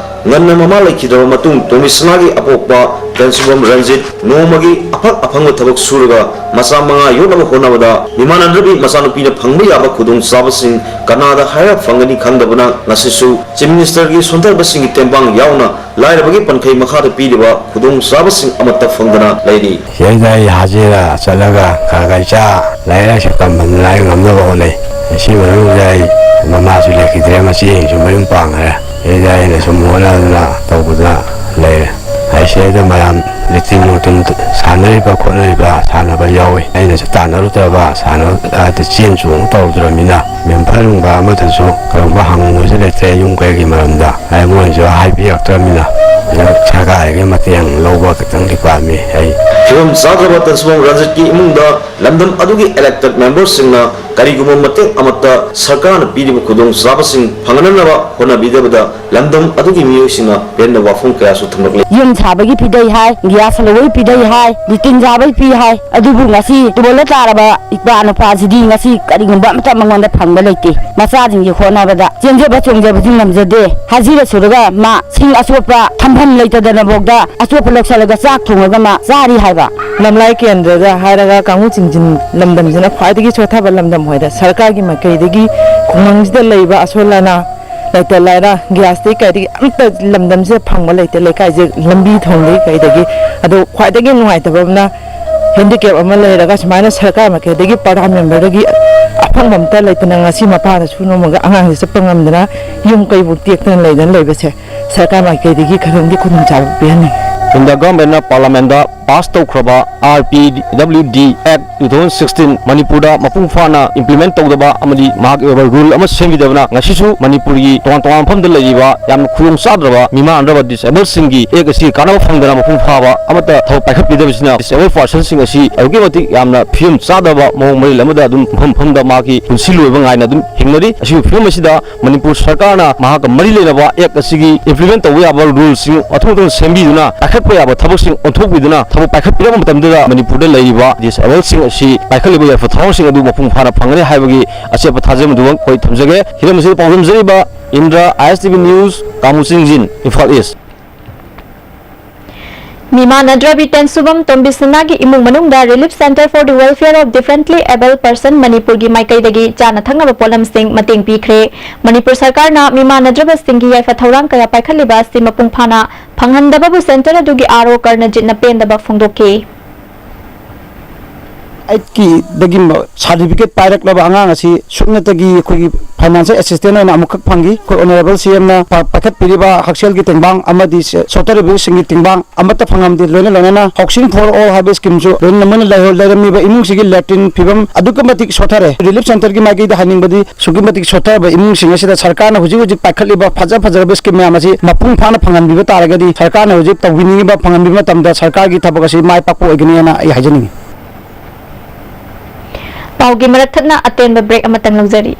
ꯉꯟꯅ ꯃꯃꯥ ꯂꯩꯈꯤꯗ꯭ꯔꯕ ꯃꯇꯨꯡ, ꯇꯣꯃꯤꯁꯅꯥꯒꯤ ꯑꯄꯣꯛꯄ ꯇꯦꯟꯁꯨꯕꯝ ꯔꯟꯖꯤꯠ ꯅꯣꯡꯃꯒꯤ ꯑꯐꯪ ꯑꯐꯪꯕ ꯊꯕꯛ ꯁꯨꯔꯒ ꯃꯆꯥ ꯃꯉꯥ ꯌꯣꯛꯅꯕ ꯍꯣꯠꯅꯕꯗ ꯃꯤꯃꯥꯟꯅꯗ꯭ꯔꯕꯤ ꯃꯆꯥꯅꯨꯄꯤꯅ ꯐꯪꯕ ꯌꯥꯕ ꯈꯨꯗꯣꯡꯆꯥꯕꯁꯤꯡ ꯀꯅꯥꯗ ꯍꯥꯏꯔ ꯐꯪꯒꯅꯤ ꯈꯪꯗꯕꯅ ꯉꯁꯤꯁꯨ Chief Minister ꯒꯤ ꯁꯣꯟꯊꯔꯕꯁꯤꯡꯒꯤ ꯇꯦꯡꯕꯥꯡ ꯌꯥꯎꯅ ꯂꯥꯏꯔꯕꯒꯤ ꯄꯟꯈꯩ ꯃꯈꯥꯗ ꯄꯤꯔꯤꯕ ꯈꯨꯗꯣꯡꯆꯥꯕꯁꯤꯡ ꯑꯃꯠꯇ ꯐꯪꯗꯅ ꯂꯩꯔꯤ꯫ ꯁꯤꯗꯩꯗ ꯑꯩ ꯍꯥꯖꯤꯔꯥ ꯆꯠꯂꯒ ꯈꯔ ꯈꯔ ꯏꯆꯥ ꯂꯥꯏꯔꯤꯛ ꯂꯥꯏꯁꯨ ꯇꯝꯍꯟꯅꯉꯥꯏ ꯉꯝꯅꯕ ꯍꯣꯠꯅꯩ꯫ ꯁꯤ ꯃꯅꯨꯡꯗ ꯑꯩ ꯃꯃꯥꯁꯨ ꯂꯩꯈꯤꯗ꯭ꯔꯦ, ꯃꯆꯦꯁꯨ ꯃꯌꯨꯝ ꯄꯥꯟꯈ꯭ꯔꯦ꯫ ꯁꯤꯗ ꯑꯩꯅ ꯁꯨꯝ ꯍꯣꯠꯅꯗꯅ ꯇꯧꯕꯗ ꯂꯩꯔꯦ꯫ ꯑꯩ ꯁꯤꯗꯩꯗ ꯃꯌꯥꯝ ꯂꯤꯇꯤꯟ ꯅꯨꯡꯇꯤꯟ ꯁꯥꯟꯅꯔꯤꯕ ꯈꯣꯠꯅꯔꯤꯕ ꯁꯥꯟꯅꯕ ꯌꯥꯎꯏ꯫ ꯑꯩꯅꯁꯨ ꯇꯥꯟꯅꯔꯨꯗ꯭ꯔꯕ, ꯁꯥꯟꯅ-, ꯆꯦꯟ ꯆꯣꯡ ꯇꯧꯗ꯭ꯔꯕꯅꯤꯅ ꯃꯦꯝꯐꯔ ꯅꯨꯡꯕ ꯑꯃꯗꯁꯨ ꯀꯔꯤꯒꯨꯝꯕ ꯍꯪꯕꯁꯨ ꯂꯩꯇ꯭ꯔꯦ ꯌꯨꯝ ꯀꯩꯒꯤ ꯃꯔꯝꯗ꯫ ꯑꯩ ꯃꯣꯏꯅꯁꯨ ꯍꯥꯏꯕꯤꯔꯛꯇ꯭ꯔꯕꯅꯤꯅ ꯑꯗꯨ ꯁꯔꯀꯥꯔꯒꯤ ꯃꯇꯦꯡ ꯂꯧꯕ ꯈꯤꯇꯪꯗꯤ ꯄꯥꯝꯃꯤ꯫ ꯑꯩ ꯐꯤꯕꯝ ꯆꯥꯗ꯭ꯔꯕ ꯇꯦꯟꯁꯨꯕꯝ ꯔꯟꯖꯤꯠꯀꯤ ꯏꯃꯨꯡꯗ ꯂꯝꯗꯝ ꯑꯗꯨꯒꯤ elected member ꯁꯤꯡꯅ ꯀꯔꯤꯒꯨꯝꯕ ꯃꯇꯦꯡ ꯑꯃꯠꯇ ꯁꯔꯀꯥꯔꯅ ꯄꯤꯔꯤꯕ ꯈꯨꯗꯣꯡꯆꯥꯕꯁꯤꯡ ꯐꯪꯍꯟꯅꯕ ꯍꯣꯠꯅꯕꯤꯗꯕꯗ ꯂꯝꯗꯝ ꯑꯗꯨꯒꯤ ꯃꯤꯑꯣꯏꯁꯤꯡꯅ ꯄꯦꯟꯗꯕ ꯋꯥꯐꯝ ꯀꯌꯥꯁꯨ ꯊꯝꯂꯛꯂꯤ꯫ ꯌꯨꯝ ꯁꯥꯕꯒꯤ ꯄꯤꯗꯩ ꯍꯥꯏ, ꯒ꯭ꯌꯥꯁ ꯍꯜꯂꯧꯕꯒꯤ ꯄꯤꯗꯩ ꯍꯥꯏ, ꯂꯤꯇꯤꯟ ꯁꯥꯕꯒꯤ ꯄꯤ ꯍꯥꯏ, ꯑꯗꯨꯕꯨ ꯉꯁꯤ ꯇꯨꯕꯣꯜꯗ ꯇꯥꯔꯕ ꯏꯄꯥ ꯅꯨꯄꯥꯁꯤꯗꯤ ꯉꯁꯤ ꯀꯔꯤꯒꯨꯝꯕ ꯑꯃꯠꯇ ꯃꯉꯣꯟꯗ ꯐꯪꯕ ꯂꯩꯇꯦ꯫ ꯃꯆꯥꯁꯤꯡꯒꯤ ꯍꯣꯠꯅꯕꯗ ꯆꯦꯟꯖꯕ ꯆꯣꯡꯖꯕꯁꯨ ꯉꯝꯖꯗꯦ꯫ ꯍꯥꯖꯤꯔ ꯁꯨꯔꯒ ꯃꯥ ꯁꯤꯡ ꯑꯆꯣꯠꯄ ꯊꯝꯐꯝ ꯂꯩꯇꯗꯅꯐꯥꯎꯗ ꯑꯆꯣꯠꯄ ꯂꯧꯁꯤꯜꯂꯒ ꯆꯥꯛ ꯊꯣꯡꯉꯒ ꯃꯥ ꯆꯥꯔꯤ ꯍꯥꯏꯕ꯫ ꯂꯝꯂꯥꯏ ꯀꯦꯟꯗ꯭ꯔꯗ ꯍꯥꯏꯔꯒ ꯀꯥꯡꯕꯨ ꯆꯤꯡꯖꯤꯟ ꯂꯝꯗꯝꯁꯤꯅ ꯈ꯭ꯋꯥꯏꯗꯒꯤ ꯁꯣꯠꯊꯕ ꯂꯝꯗꯝ ꯑꯣꯏꯔꯦ꯫ ꯁꯔꯀꯥꯔꯒꯤ ꯃꯥꯏꯀꯩꯗꯒꯤ ꯈꯨꯡꯒꯪꯁꯤꯗ ꯂꯩꯕ ꯑꯁꯣꯜ ꯑꯅꯥ ꯂꯩꯇ ꯂꯥꯏꯔ, ꯒ꯭ꯌꯥꯁꯇꯒꯤ ꯀꯩꯗꯒꯤ ꯑꯝꯇ ꯂꯝꯗꯝꯁꯤꯗ ꯐꯪꯕ ꯂꯩꯇꯦ꯫ ꯂꯩꯀꯥꯏꯁꯦ ꯂꯝꯕꯤ ꯊꯣꯡꯗꯒꯤ ꯀꯩꯗꯒꯤ꯫ ꯑꯗꯣ ꯈ꯭ꯋꯥꯏꯗꯒꯤ ꯅꯨꯡꯉꯥꯏꯇꯕ ꯑꯃꯅ ꯍꯦꯟꯗꯤꯀꯦꯞ ꯑꯃ ꯂꯩꯔꯒ ꯁꯨꯃꯥꯏꯅ ꯁꯔꯀꯥꯔ ꯃꯥꯏꯀꯩꯗꯒꯤ ꯄꯔꯥ ꯃꯦꯝꯕꯔꯗꯒꯤ ꯑꯐꯪꯕ ꯑꯝꯇ ꯂꯩꯇꯅ ꯉꯁꯤ ꯃꯄꯥꯗꯁꯨ ꯅꯣꯡꯃꯒ ꯑꯉꯥꯡꯁꯦ ꯆꯠꯄ ꯉꯝꯗꯅ ꯌꯨꯝ ꯀꯩꯕꯨ ꯇꯦꯛꯇꯅ ꯂꯩꯗꯅ ꯂꯩꯕꯁꯦ ꯁꯔꯀꯥꯔ ꯃꯥꯏꯀꯩꯗꯒꯤ ꯈꯔꯗꯤ ꯈꯨꯗꯣꯡꯆꯥꯕ ꯄꯤꯍꯟꯅꯤꯡꯉꯤ꯫ ꯏꯟꯗꯤꯌꯥ ꯒꯚꯔꯟꯃꯦꯟꯠꯅ ꯄꯥꯔꯂꯤꯌꯥꯃꯦꯟꯠꯇ ꯄꯥꯁ ꯇꯧꯈ꯭ꯔꯕ R P W D Act two thousand sixteen ꯃꯅꯤꯄꯨꯔꯗ ꯃꯄꯨꯡ ꯐꯥꯅ implement ꯇꯧꯗꯕ ꯑꯃꯗꯤ ꯃꯍꯥꯛꯀꯤ ꯑꯣꯏꯕ rule ꯑꯃ ꯁꯦꯝꯕꯤꯗꯕꯅ ꯉꯁꯤꯁꯨ ꯃꯅꯤꯄꯨꯔꯒꯤ ꯇꯣꯉꯥꯟ ꯇꯣꯉꯥꯟꯕ ꯃꯐꯝꯗ ꯂꯩꯔꯤꯕ ꯌꯥꯝꯅ ꯈꯨꯗꯣꯡ ꯆꯥꯗ꯭ꯔꯕ ꯃꯤꯃꯥꯟꯅꯗ꯭ꯔꯕ disabled ꯁꯤꯡꯒꯤ act ꯑꯁꯤ ꯀꯥꯟꯅꯕ ꯐꯪꯗꯅ ꯃꯄꯨꯡ ꯐꯥꯕ ꯑꯃꯠꯇ ꯊꯕꯛ ꯄꯥꯏꯈꯠꯄꯤꯗꯕꯁꯤꯅ disabled person ꯁꯤꯡ ꯑꯁꯤ ꯑꯗꯨꯛꯀꯤ ꯃꯇꯤꯛ ꯌꯥꯝꯅ ꯐꯤꯕꯝ ꯆꯥꯗꯕ ꯃꯑꯣꯡ ꯃꯔꯤꯜ ꯑꯃꯗ ꯑꯗꯨꯝ ꯃꯐꯝ ꯃꯐꯝꯗ ꯃꯍꯥꯛꯀꯤ ꯄꯨꯟꯁꯤ ꯂꯣꯏꯕ ꯉꯥꯏꯅ ꯑꯗꯨꯝ ꯍꯤꯡꯅꯔꯤ꯫ ꯑꯁꯤꯒꯤ ꯐꯤꯕꯝ ꯑꯁꯤꯗ ꯃꯅꯤꯄꯨꯔ ꯁꯔꯀꯥꯔꯅ ꯃꯍꯥꯛꯀ ꯃꯔꯤ ꯂꯩꯅꯕ act ꯑꯁꯤꯒꯤ implement ꯇꯧꯕ ꯌꯥꯕ rule ꯁꯤꯡ ꯑꯊꯨꯕ ꯃꯇꯝꯗ ꯁꯦꯝꯕꯤꯗꯨꯅ ꯄꯥꯏꯈꯠꯄ ꯌꯥꯕ ꯊꯕꯛꯁꯤꯡ ꯑꯣꯟꯊꯣꯛꯄꯤꯗꯨꯅ ꯊꯕꯛ ꯄꯥꯏꯈꯠꯄꯤꯔꯛꯄ ꯃꯇꯝꯗꯗ ꯃꯅꯤꯄꯨꯔꯗ ꯂꯩꯔꯤꯕ ꯗꯤꯁꯑꯦꯕꯜꯁꯤꯡ ꯑꯁꯤ ꯄꯥꯏꯈꯠꯂꯤꯕ ꯌꯥꯏꯐ ꯊꯧꯔꯥꯡꯁꯤꯡ ꯑꯗꯨ ꯃꯄꯨꯡ ꯐꯥꯅ ꯐꯪꯒꯅꯤ ꯍꯥꯏꯕꯒꯤ ꯑꯆꯦꯠꯄ ꯊꯥꯖꯕ ꯑꯗꯨꯃꯛ ꯑꯩꯈꯣꯏ ꯊꯝꯖꯒꯦ꯫ ꯍꯤꯔꯝ ꯑꯁꯤꯗ ꯄꯥꯎꯗꯝꯖꯔꯤꯕ ꯏꯟꯗ꯭ꯔ, ꯑꯥꯏ ꯑꯦꯁ ꯇꯤ ꯚꯤ ꯅ꯭ꯌꯨꯁ, ꯀꯥꯃꯨ ꯆꯤꯡꯖꯤꯟ, ꯏꯝꯐꯥꯜ ꯏꯁ꯫ ꯃꯤꯃꯥꯟꯅꯗ꯭ꯔꯕꯤ ꯇꯦꯟꯁꯨꯕꯝ ꯇꯣꯝꯕꯤꯁꯅꯥꯒꯤ ꯏꯃꯨꯡ ꯃꯅꯨꯡꯗ Relief Centre for the Welfare of Differently Abled Person ꯃꯅꯤꯄꯨꯔꯒꯤ ꯃꯥꯏꯀꯩꯗꯒꯤ ꯆꯥꯅ ꯊꯛꯅꯕ ꯄꯣꯠꯂꯝꯁꯤꯡ ꯃꯇꯦꯡ ꯄꯤꯈ꯭ꯔꯦ꯫ ꯃꯅꯤꯄꯨꯔ ꯁꯔꯀꯥꯔꯅ ꯃꯤꯃꯥꯟꯅꯗ꯭ꯔꯕꯁꯤꯡꯒꯤ ꯌꯥꯏꯐ ꯊꯧꯔꯥꯡ ꯀꯌꯥ ꯄꯥꯏꯈꯠꯂꯤꯕ ꯑꯁꯤ ꯃꯄꯨꯡ ꯐꯥꯅ ꯐꯪꯍꯟꯗꯕꯕꯨ centre ꯑꯗꯨꯒꯤ ꯑꯥꯔ ꯑꯣ ꯀꯔꯅꯖꯤꯠꯅ ꯄꯦꯟꯗꯕ ꯐꯣꯡꯗꯣꯛꯈꯤ꯫ ꯑꯩꯠꯀꯤꯗꯒꯤ ꯃ-, certificate ꯄꯥꯏꯔꯛꯂꯕ ꯑꯉꯥꯡ ꯑꯁꯤ ꯁꯨꯞꯅꯇꯒꯤ ꯑꯩꯈꯣꯏꯒꯤ financial assistance ꯑꯣꯏꯅ ꯑꯃꯨꯛꯈꯛ ꯐꯪꯈꯤ꯫ ꯑꯩꯈꯣꯏ honourable C M ꯅ ꯄ-, ꯄꯥꯏꯈꯠꯄꯤꯔꯤꯕ ꯍꯛꯁꯦꯜꯒꯤ ꯇꯦꯡꯕꯥꯡ ꯑꯃꯗꯤ ꯁꯦ-, ꯁꯣꯠꯊꯔꯤꯕꯁꯤꯡꯒꯤ ꯇꯦꯡꯕꯥꯡ ꯑꯃꯠꯇ ꯐꯪꯉꯝꯗꯦ꯫ ꯂꯣꯏꯅ ꯂꯣꯏꯅꯅ Housing for All ꯍꯥꯏꯕ scheme ꯁꯨ ꯂꯣꯏꯅ ꯃꯣꯏꯅ ꯂꯩꯍꯧ-, ꯂꯩꯔꯝꯃꯤꯕ ꯏꯃꯨꯡꯁꯤꯒꯤ latrine ꯐꯤꯕꯝ ꯑꯗꯨꯛꯀꯤ ꯃꯇꯤꯛ ꯁꯣꯠꯊꯔꯦ꯫ Relief Centre ꯒꯤ ꯃꯥꯏꯀꯩꯗ ꯍꯥꯏꯅꯤꯡꯕꯗꯤ ꯑꯁꯨꯛꯀꯤ ꯃꯇꯤꯛ ꯁꯣꯠꯊꯔꯕ ꯏꯃꯨꯡꯁꯤꯡ ꯑꯁꯤꯗ ꯁꯔꯀꯥꯔꯅ ꯍꯧꯖꯤꯛ ꯍꯧꯖꯤꯛ ꯄꯥꯏꯈꯠꯂꯤꯕ ꯐꯖ ꯐꯖꯔꯕ scheme ꯃꯌꯥꯝ ꯑꯁꯤ ꯃꯄꯨꯡ ꯐꯥꯅ ꯐꯪꯍꯟꯕꯤꯕ ꯇꯥꯔꯒꯗꯤ ꯁꯔꯀꯥꯔꯅ ꯍꯧꯖꯤꯛ ꯇꯧꯕꯤꯅꯤꯡꯉꯤꯕ, ꯐꯪꯍꯟꯕꯤꯕ ꯃꯇꯝꯗ ꯁꯔꯀꯥꯔꯒꯤ ꯊꯕꯛ ꯑꯁꯤ ꯃꯥꯏ ꯄꯥꯛꯄ ꯑꯣꯏꯒꯅꯤ ꯍꯥꯏꯅ ꯑꯩ ꯍꯥꯏꯖꯅꯤꯡꯉꯤ꯫ ꯄꯥꯎꯒꯤ ꯃꯔꯛ ꯊꯠꯅ ꯑꯇꯦꯟꯕ break ꯑꯃꯇꯪ ꯂꯧꯖꯔꯤ꯫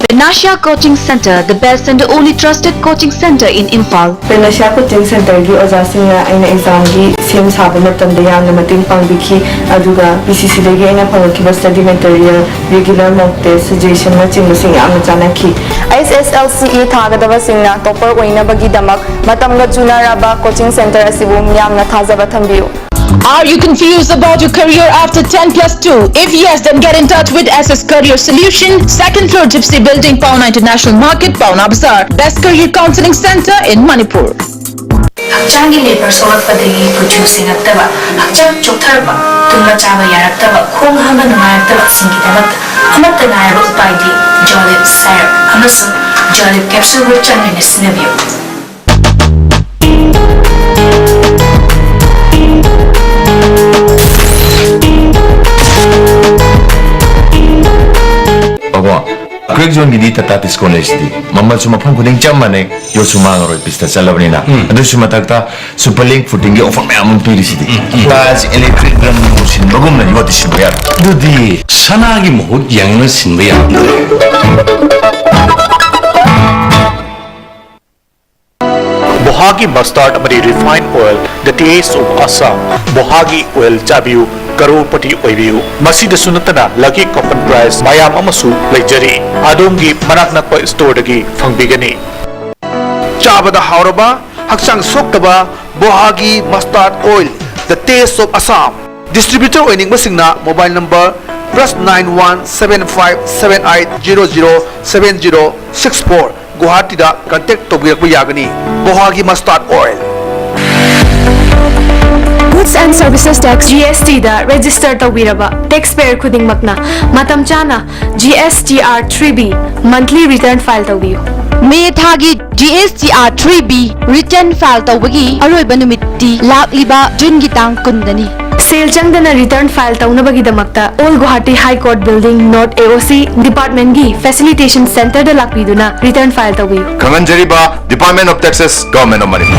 Prenasha Coaching Centre, the best and the only trusted coaching centre in Imphal. Prenasha Coaching Centre ꯒꯤ ꯑꯣꯖꯥꯁꯤꯡꯅ ꯑꯩꯅ exam ꯒꯤ ꯁꯦꯝ ꯁꯥꯕ ꯃꯇꯝꯗ ꯌꯥꯝꯅ ꯃꯇꯦꯡ ꯄꯥꯡꯕꯤꯈꯤ, ꯑꯗꯨꯒ P C C ꯗꯒꯤ ꯑꯩꯅ ꯐꯪꯂꯛꯈꯤꯕ study material, regular mock test, suggestion ꯅꯆꯤꯡꯕꯁꯤꯡ ꯌꯥꯝꯅ ꯆꯥꯟꯅꯈꯤ꯫ H S L C ꯊꯥꯒꯗꯕꯁꯤꯡꯅ topper ꯑꯣꯏꯅꯕꯒꯤꯗꯃꯛ ꯃꯇꯝꯒ ꯆꯨꯅꯔꯕ coaching centre ꯑꯁꯤꯕꯨ ꯃꯤꯌꯥꯝꯅ ꯊꯥꯖꯕ ꯊꯝꯕꯤꯌꯨ꯫ Are you confused about your career after ten plus two? If yes, then get in touch with S S Career Solution, second floor Gypsy Building, Paona International Market, Paona Bazaar. Best career counseling centre in Manipur. ꯍꯛꯆꯥꯡꯒꯤ ꯂꯦꯕꯔ ꯁꯣꯛꯂꯛꯄꯗꯒꯤ ꯀꯨꯆꯨ ꯁꯦꯡꯉꯛꯇꯕ, ꯍꯛꯆꯥꯡ ꯆꯣꯛꯊꯔꯛꯄ, ꯇꯨꯝꯕ ꯆꯥꯕ ꯌꯥꯔꯛꯇꯕ, ꯈꯣꯡ ꯍꯥꯝꯕ ꯅꯨꯡꯉꯥꯏꯔꯛꯇꯕꯁꯤꯡꯒꯤꯗꯃꯛꯇ ꯑꯃꯠꯇ ꯉꯥꯏꯔꯕ ꯎꯄꯥꯏꯗꯤ Jolib Syrup ꯑꯃꯁꯨꯡ Jolib Capsule ꯒ ꯆꯥꯡ ꯅꯥꯏꯅ ꯁꯤꯖꯤꯟꯅꯕꯤꯌꯨ꯫ ꯕꯕꯥ, Crack Zone ꯒꯤꯗꯤ Tata Tiscon ꯂꯩꯁꯤꯗꯤ꯫ ꯃꯃꯜꯁꯨ ꯃꯐꯝ ꯈꯨꯗꯤꯡ ꯆꯞ ꯃꯥꯟꯅꯩ, ꯌꯣꯠꯁꯨ ꯃꯥꯡꯉꯔꯣꯏ, ꯄꯤꯁꯇ ꯆꯠꯂꯕꯅꯤꯅ꯫ ꯎꯝ꯫ ꯑꯗꯨꯁꯨ ꯃꯊꯛꯇ Super Link Footing ꯒꯤ offer ꯃꯌꯥꯝ ꯑꯃ ꯄꯤꯔꯤꯁꯤꯗꯤ꯫ ꯎꯝ, ꯎꯝ꯫ Tiles, electric gun ꯁꯤꯟꯕꯒꯨꯝꯅ ꯌꯣꯠꯇꯤ ꯁꯤꯟꯕ ꯌꯥꯔꯣꯏ꯫ ꯑꯗꯨꯗꯤ ꯁꯅꯥꯒꯤ ꯃꯍꯨꯠ ꯌꯦꯡꯉꯒ ꯁꯤꯟꯕ ꯌꯥꯔꯣꯏ꯫ ꯕꯣꯍꯥꯒꯤ mustard ꯑꯃꯗꯤ refined oil, the taste of Assam. ꯕꯣꯍꯥꯒꯤ oil ꯆꯥꯕꯤꯌꯨ, ꯀꯔꯣꯔꯄꯇꯤ ꯑꯣꯏꯕꯤꯌꯨ꯫ ꯃꯁꯤꯗꯁꯨ ꯅꯠꯇꯅ lucky coffin prize ꯃꯌꯥꯝ ꯑꯃꯁꯨ ꯂꯩꯖꯔꯤ꯫ ꯑꯗꯣꯝꯒꯤ ꯃꯅꯥꯛ ꯅꯛꯄ storeꯗꯒꯤ ꯐꯪꯕꯤꯒꯅꯤ꯫ ꯆꯥꯕꯗ ꯍꯥꯎꯔꯕ, ꯍꯛꯆꯥꯡ ꯁꯣꯛꯇꯕ ꯕꯣꯍꯥꯒꯤ mustard oil, the taste of Assam. Distributor ꯑꯣꯏꯅꯤꯡꯕꯁꯤꯡꯅ mobile number plus nine one seven five seven eight zero zero seven zero six four, ꯒꯨꯋꯥꯍꯥꯇꯤꯗ contact ꯇꯧꯕꯤꯔꯛꯄ ꯌꯥꯒꯅꯤ꯫ ꯕꯣꯍꯥꯒꯤ mustard oil꯫ Goods and Services Tax, G S T the register ꯇꯧꯕꯤꯔꯕ taxpayer ꯈꯨꯗꯤꯡꯃꯛꯅ ꯃꯇꯝ ꯆꯥꯅ G S T R three B monthly return file ꯇꯧꯕꯤꯌꯨ꯫ ꯃꯦ ꯊꯥꯒꯤ G S T R three B return file ꯇꯧꯕꯒꯤ ꯑꯔꯣꯏꯕ ꯅꯨꯃꯤꯠꯇꯤ ꯂꯥꯛꯂꯤꯕ ꯖꯨꯟꯒꯤ ꯇꯥꯡ ꯀꯨꯟꯗꯅꯤ꯫ ꯁꯦꯜ ꯆꯪꯗꯅ return file ꯇꯧꯅꯕꯒꯤꯗꯃꯛꯇ Old Guwahati High Court Building, North A O C departmentꯀꯤ facilitation centreꯗ ꯂꯥꯛꯄꯤꯗꯨꯅ return file ꯇꯧꯕꯤꯌꯨ꯫ ꯈꯪꯍꯟꯖꯔꯤꯕ, Department of Taxes, Government of Manipur.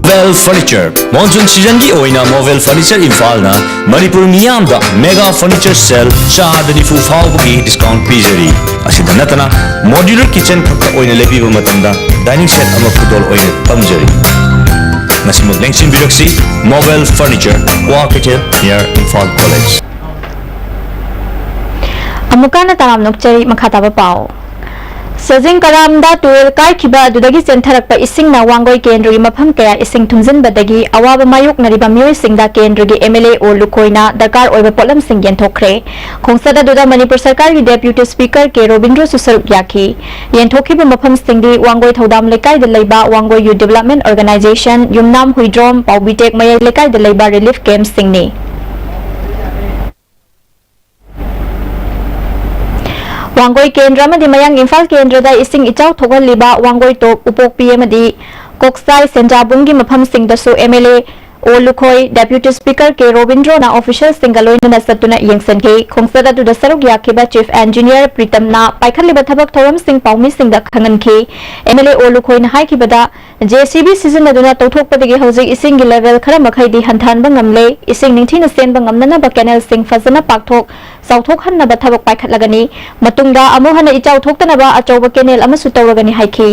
Movel Furniture, monsoon seasonꯒꯤ ꯑꯣꯏꯅ Movel Furniture ꯏꯝꯐꯥꯜꯅ ꯃꯅꯤꯄꯨꯔ ꯃꯤꯌꯥꯝꯗ mega furniture sale ꯆꯥꯗ ꯅꯤꯐꯨ ꯐꯥꯎꯕꯒꯤ discount ꯄꯤꯖꯔꯤ꯫ ꯑꯁꯤꯗ ꯅꯠꯇꯅ, modular kitchen ꯈꯛꯇ ꯑꯣꯏꯅ ꯂꯩꯕꯤꯕ ꯃꯇꯝꯗ dining set ꯑꯃ ꯈꯨꯗꯣꯜ ꯑꯣꯏꯅ ꯇꯝꯖꯔꯤ꯫ ꯃꯁꯤꯃꯛ ꯂꯦꯡꯁꯤꯟꯕꯤꯔꯛꯁꯤ, Movel Furniture, Kwakeithel, near Imphal College. ꯑꯃꯨꯛꯀ ꯍꯟꯅ ꯇꯔꯥꯝꯅ ꯑꯣꯛꯆꯔꯤ꯫ ꯃꯈꯥ ꯇꯥꯕ ꯄꯥꯎ꯫ ꯁꯖꯤꯡ ꯀꯔꯥꯝꯗ ꯇꯨꯔꯦꯜ ꯀꯥꯏꯈꯤꯕ ꯑꯗꯨꯗꯒꯤ ꯆꯦꯟꯊꯔꯛꯄ ꯏꯁꯤꯡꯅ ꯋꯥꯡꯒꯣꯏ ꯀꯦꯟꯗ꯭ꯔꯒꯤ ꯃꯐꯝ ꯀꯌꯥ ꯏꯁꯤꯡ ꯊꯨꯝꯖꯤꯟꯕꯗꯒꯤ ꯑꯋꯥꯕ ꯃꯥꯌꯣꯛꯅꯔꯤꯕ ꯃꯤꯑꯣꯏꯁꯤꯡꯗ ꯀꯦꯟꯗ꯭ꯔꯒꯤ M L A ꯑꯣ ꯂꯨꯈꯣꯏꯅ ꯗꯔꯀꯥꯔ ꯑꯣꯏꯕ ꯄꯣꯠꯂꯝꯁꯤꯡ ꯌꯦꯟꯊꯣꯛꯈ꯭ꯔꯦ꯫ ꯈꯣꯡꯆꯠ ꯑꯗꯨꯗ ꯃꯅꯤꯄꯨꯔ ꯁꯔꯀꯥꯔꯒꯤ Deputy Speaker ꯀꯦ ꯔꯣꯕꯤꯟꯗ꯭ꯔꯣꯁꯨ ꯁꯔꯨꯛ ꯌꯥꯈꯤ꯫ ꯌꯦꯟꯊꯣꯛꯈꯤꯕ ꯃꯐꯝꯁꯤꯡꯗꯤ ꯋꯥꯡꯒꯣꯏ ꯊꯧꯗꯥꯝ ꯂꯩꯀꯥꯏꯗ ꯂꯩꯕ ꯋꯥꯡꯒꯣꯏ Youth Development Organization, ꯌꯨꯝꯅꯥꯝ ꯍꯨꯏꯗ꯭ꯔꯣꯝ, ꯄꯥꯎꯕꯤꯇꯦꯛ ꯃꯌꯥꯏ ꯂꯩꯀꯥꯏꯗ ꯂꯩꯕ relief campꯁꯤꯡꯅꯤ꯫ ꯋꯥꯡꯒꯣꯏ ꯀꯦꯟꯗ꯭ꯔ ꯑꯃꯗꯤ ꯃꯌꯥꯡ ꯏꯝꯐꯥꯜ ꯀꯦꯟꯗ꯭ꯔꯗ ꯏꯁꯤꯡ ꯏꯆꯥꯎ ꯊꯣꯛꯍꯜꯂꯤꯕ ꯋꯥꯡꯒꯣꯏ ꯇꯣꯞ, ꯎꯄꯣꯛꯄꯤ ꯑꯃꯗꯤ ꯀꯣꯛꯆꯥꯏ ꯁꯦꯟꯖꯥꯕꯨꯡꯒꯤ ꯃꯐꯝꯁꯤꯡꯗꯁꯨ M L A ꯑꯣ ꯂꯨꯈꯣꯏ, Deputy Speaker ꯀꯦ ꯔꯣꯕꯤꯟꯗ꯭ꯔꯣꯅ officialꯁꯤꯡꯒ ꯂꯣꯏꯅꯅ ꯆꯠꯇꯨꯅ ꯌꯦꯡꯁꯤꯟꯈꯤ꯫ ꯈꯣꯡꯆꯠ ꯑꯗꯨꯗ ꯁꯔꯨꯛ ꯌꯥꯈꯤꯕ Chief Engineer ꯄ꯭ꯔꯤꯇꯝꯅ ꯄꯥꯏꯈꯠꯂꯤꯕ ꯊꯕꯛ ꯊꯧꯔꯝꯁꯤꯡ ꯄꯥꯎꯃꯤꯁꯤꯡꯗ ꯈꯪꯍꯟꯈꯤ꯫ M L A ꯑꯣ ꯂꯨꯈꯣꯏꯅ ꯍꯥꯏꯈꯤꯕꯗ, J C B ꯁꯤꯖꯤꯟꯅꯗꯨꯅ ꯇꯧꯊꯣꯛꯄꯗꯒꯤ ꯍꯧꯖꯤꯛ ꯏꯁꯤꯡꯒꯤ level ꯈꯔ ꯃꯈꯩꯗꯤ ꯍꯟꯊꯍꯟꯕ ꯉꯝꯂꯦ꯫ ꯏꯁꯤꯡ ꯅꯤꯡꯊꯤꯅ ꯆꯦꯟꯕ ꯉꯝꯅꯅꯕ canalꯁꯤꯡ ꯐꯖꯅ ꯄꯥꯛꯊꯣꯛ ꯆꯥꯎꯊꯣꯛꯍꯟꯅꯕ ꯊꯕꯛ ꯄꯥꯏꯈꯠꯂꯒꯅꯤ꯫ ꯃꯇꯨꯡꯗ ꯑꯃꯨꯛ ꯍꯟꯅ ꯏꯆꯥꯎ ꯊꯣꯛꯇꯅꯕ ꯑꯆꯧꯕ canal ꯑꯃꯁꯨ ꯇꯧꯔꯒꯅꯤ ꯍꯥꯏꯈꯤ꯫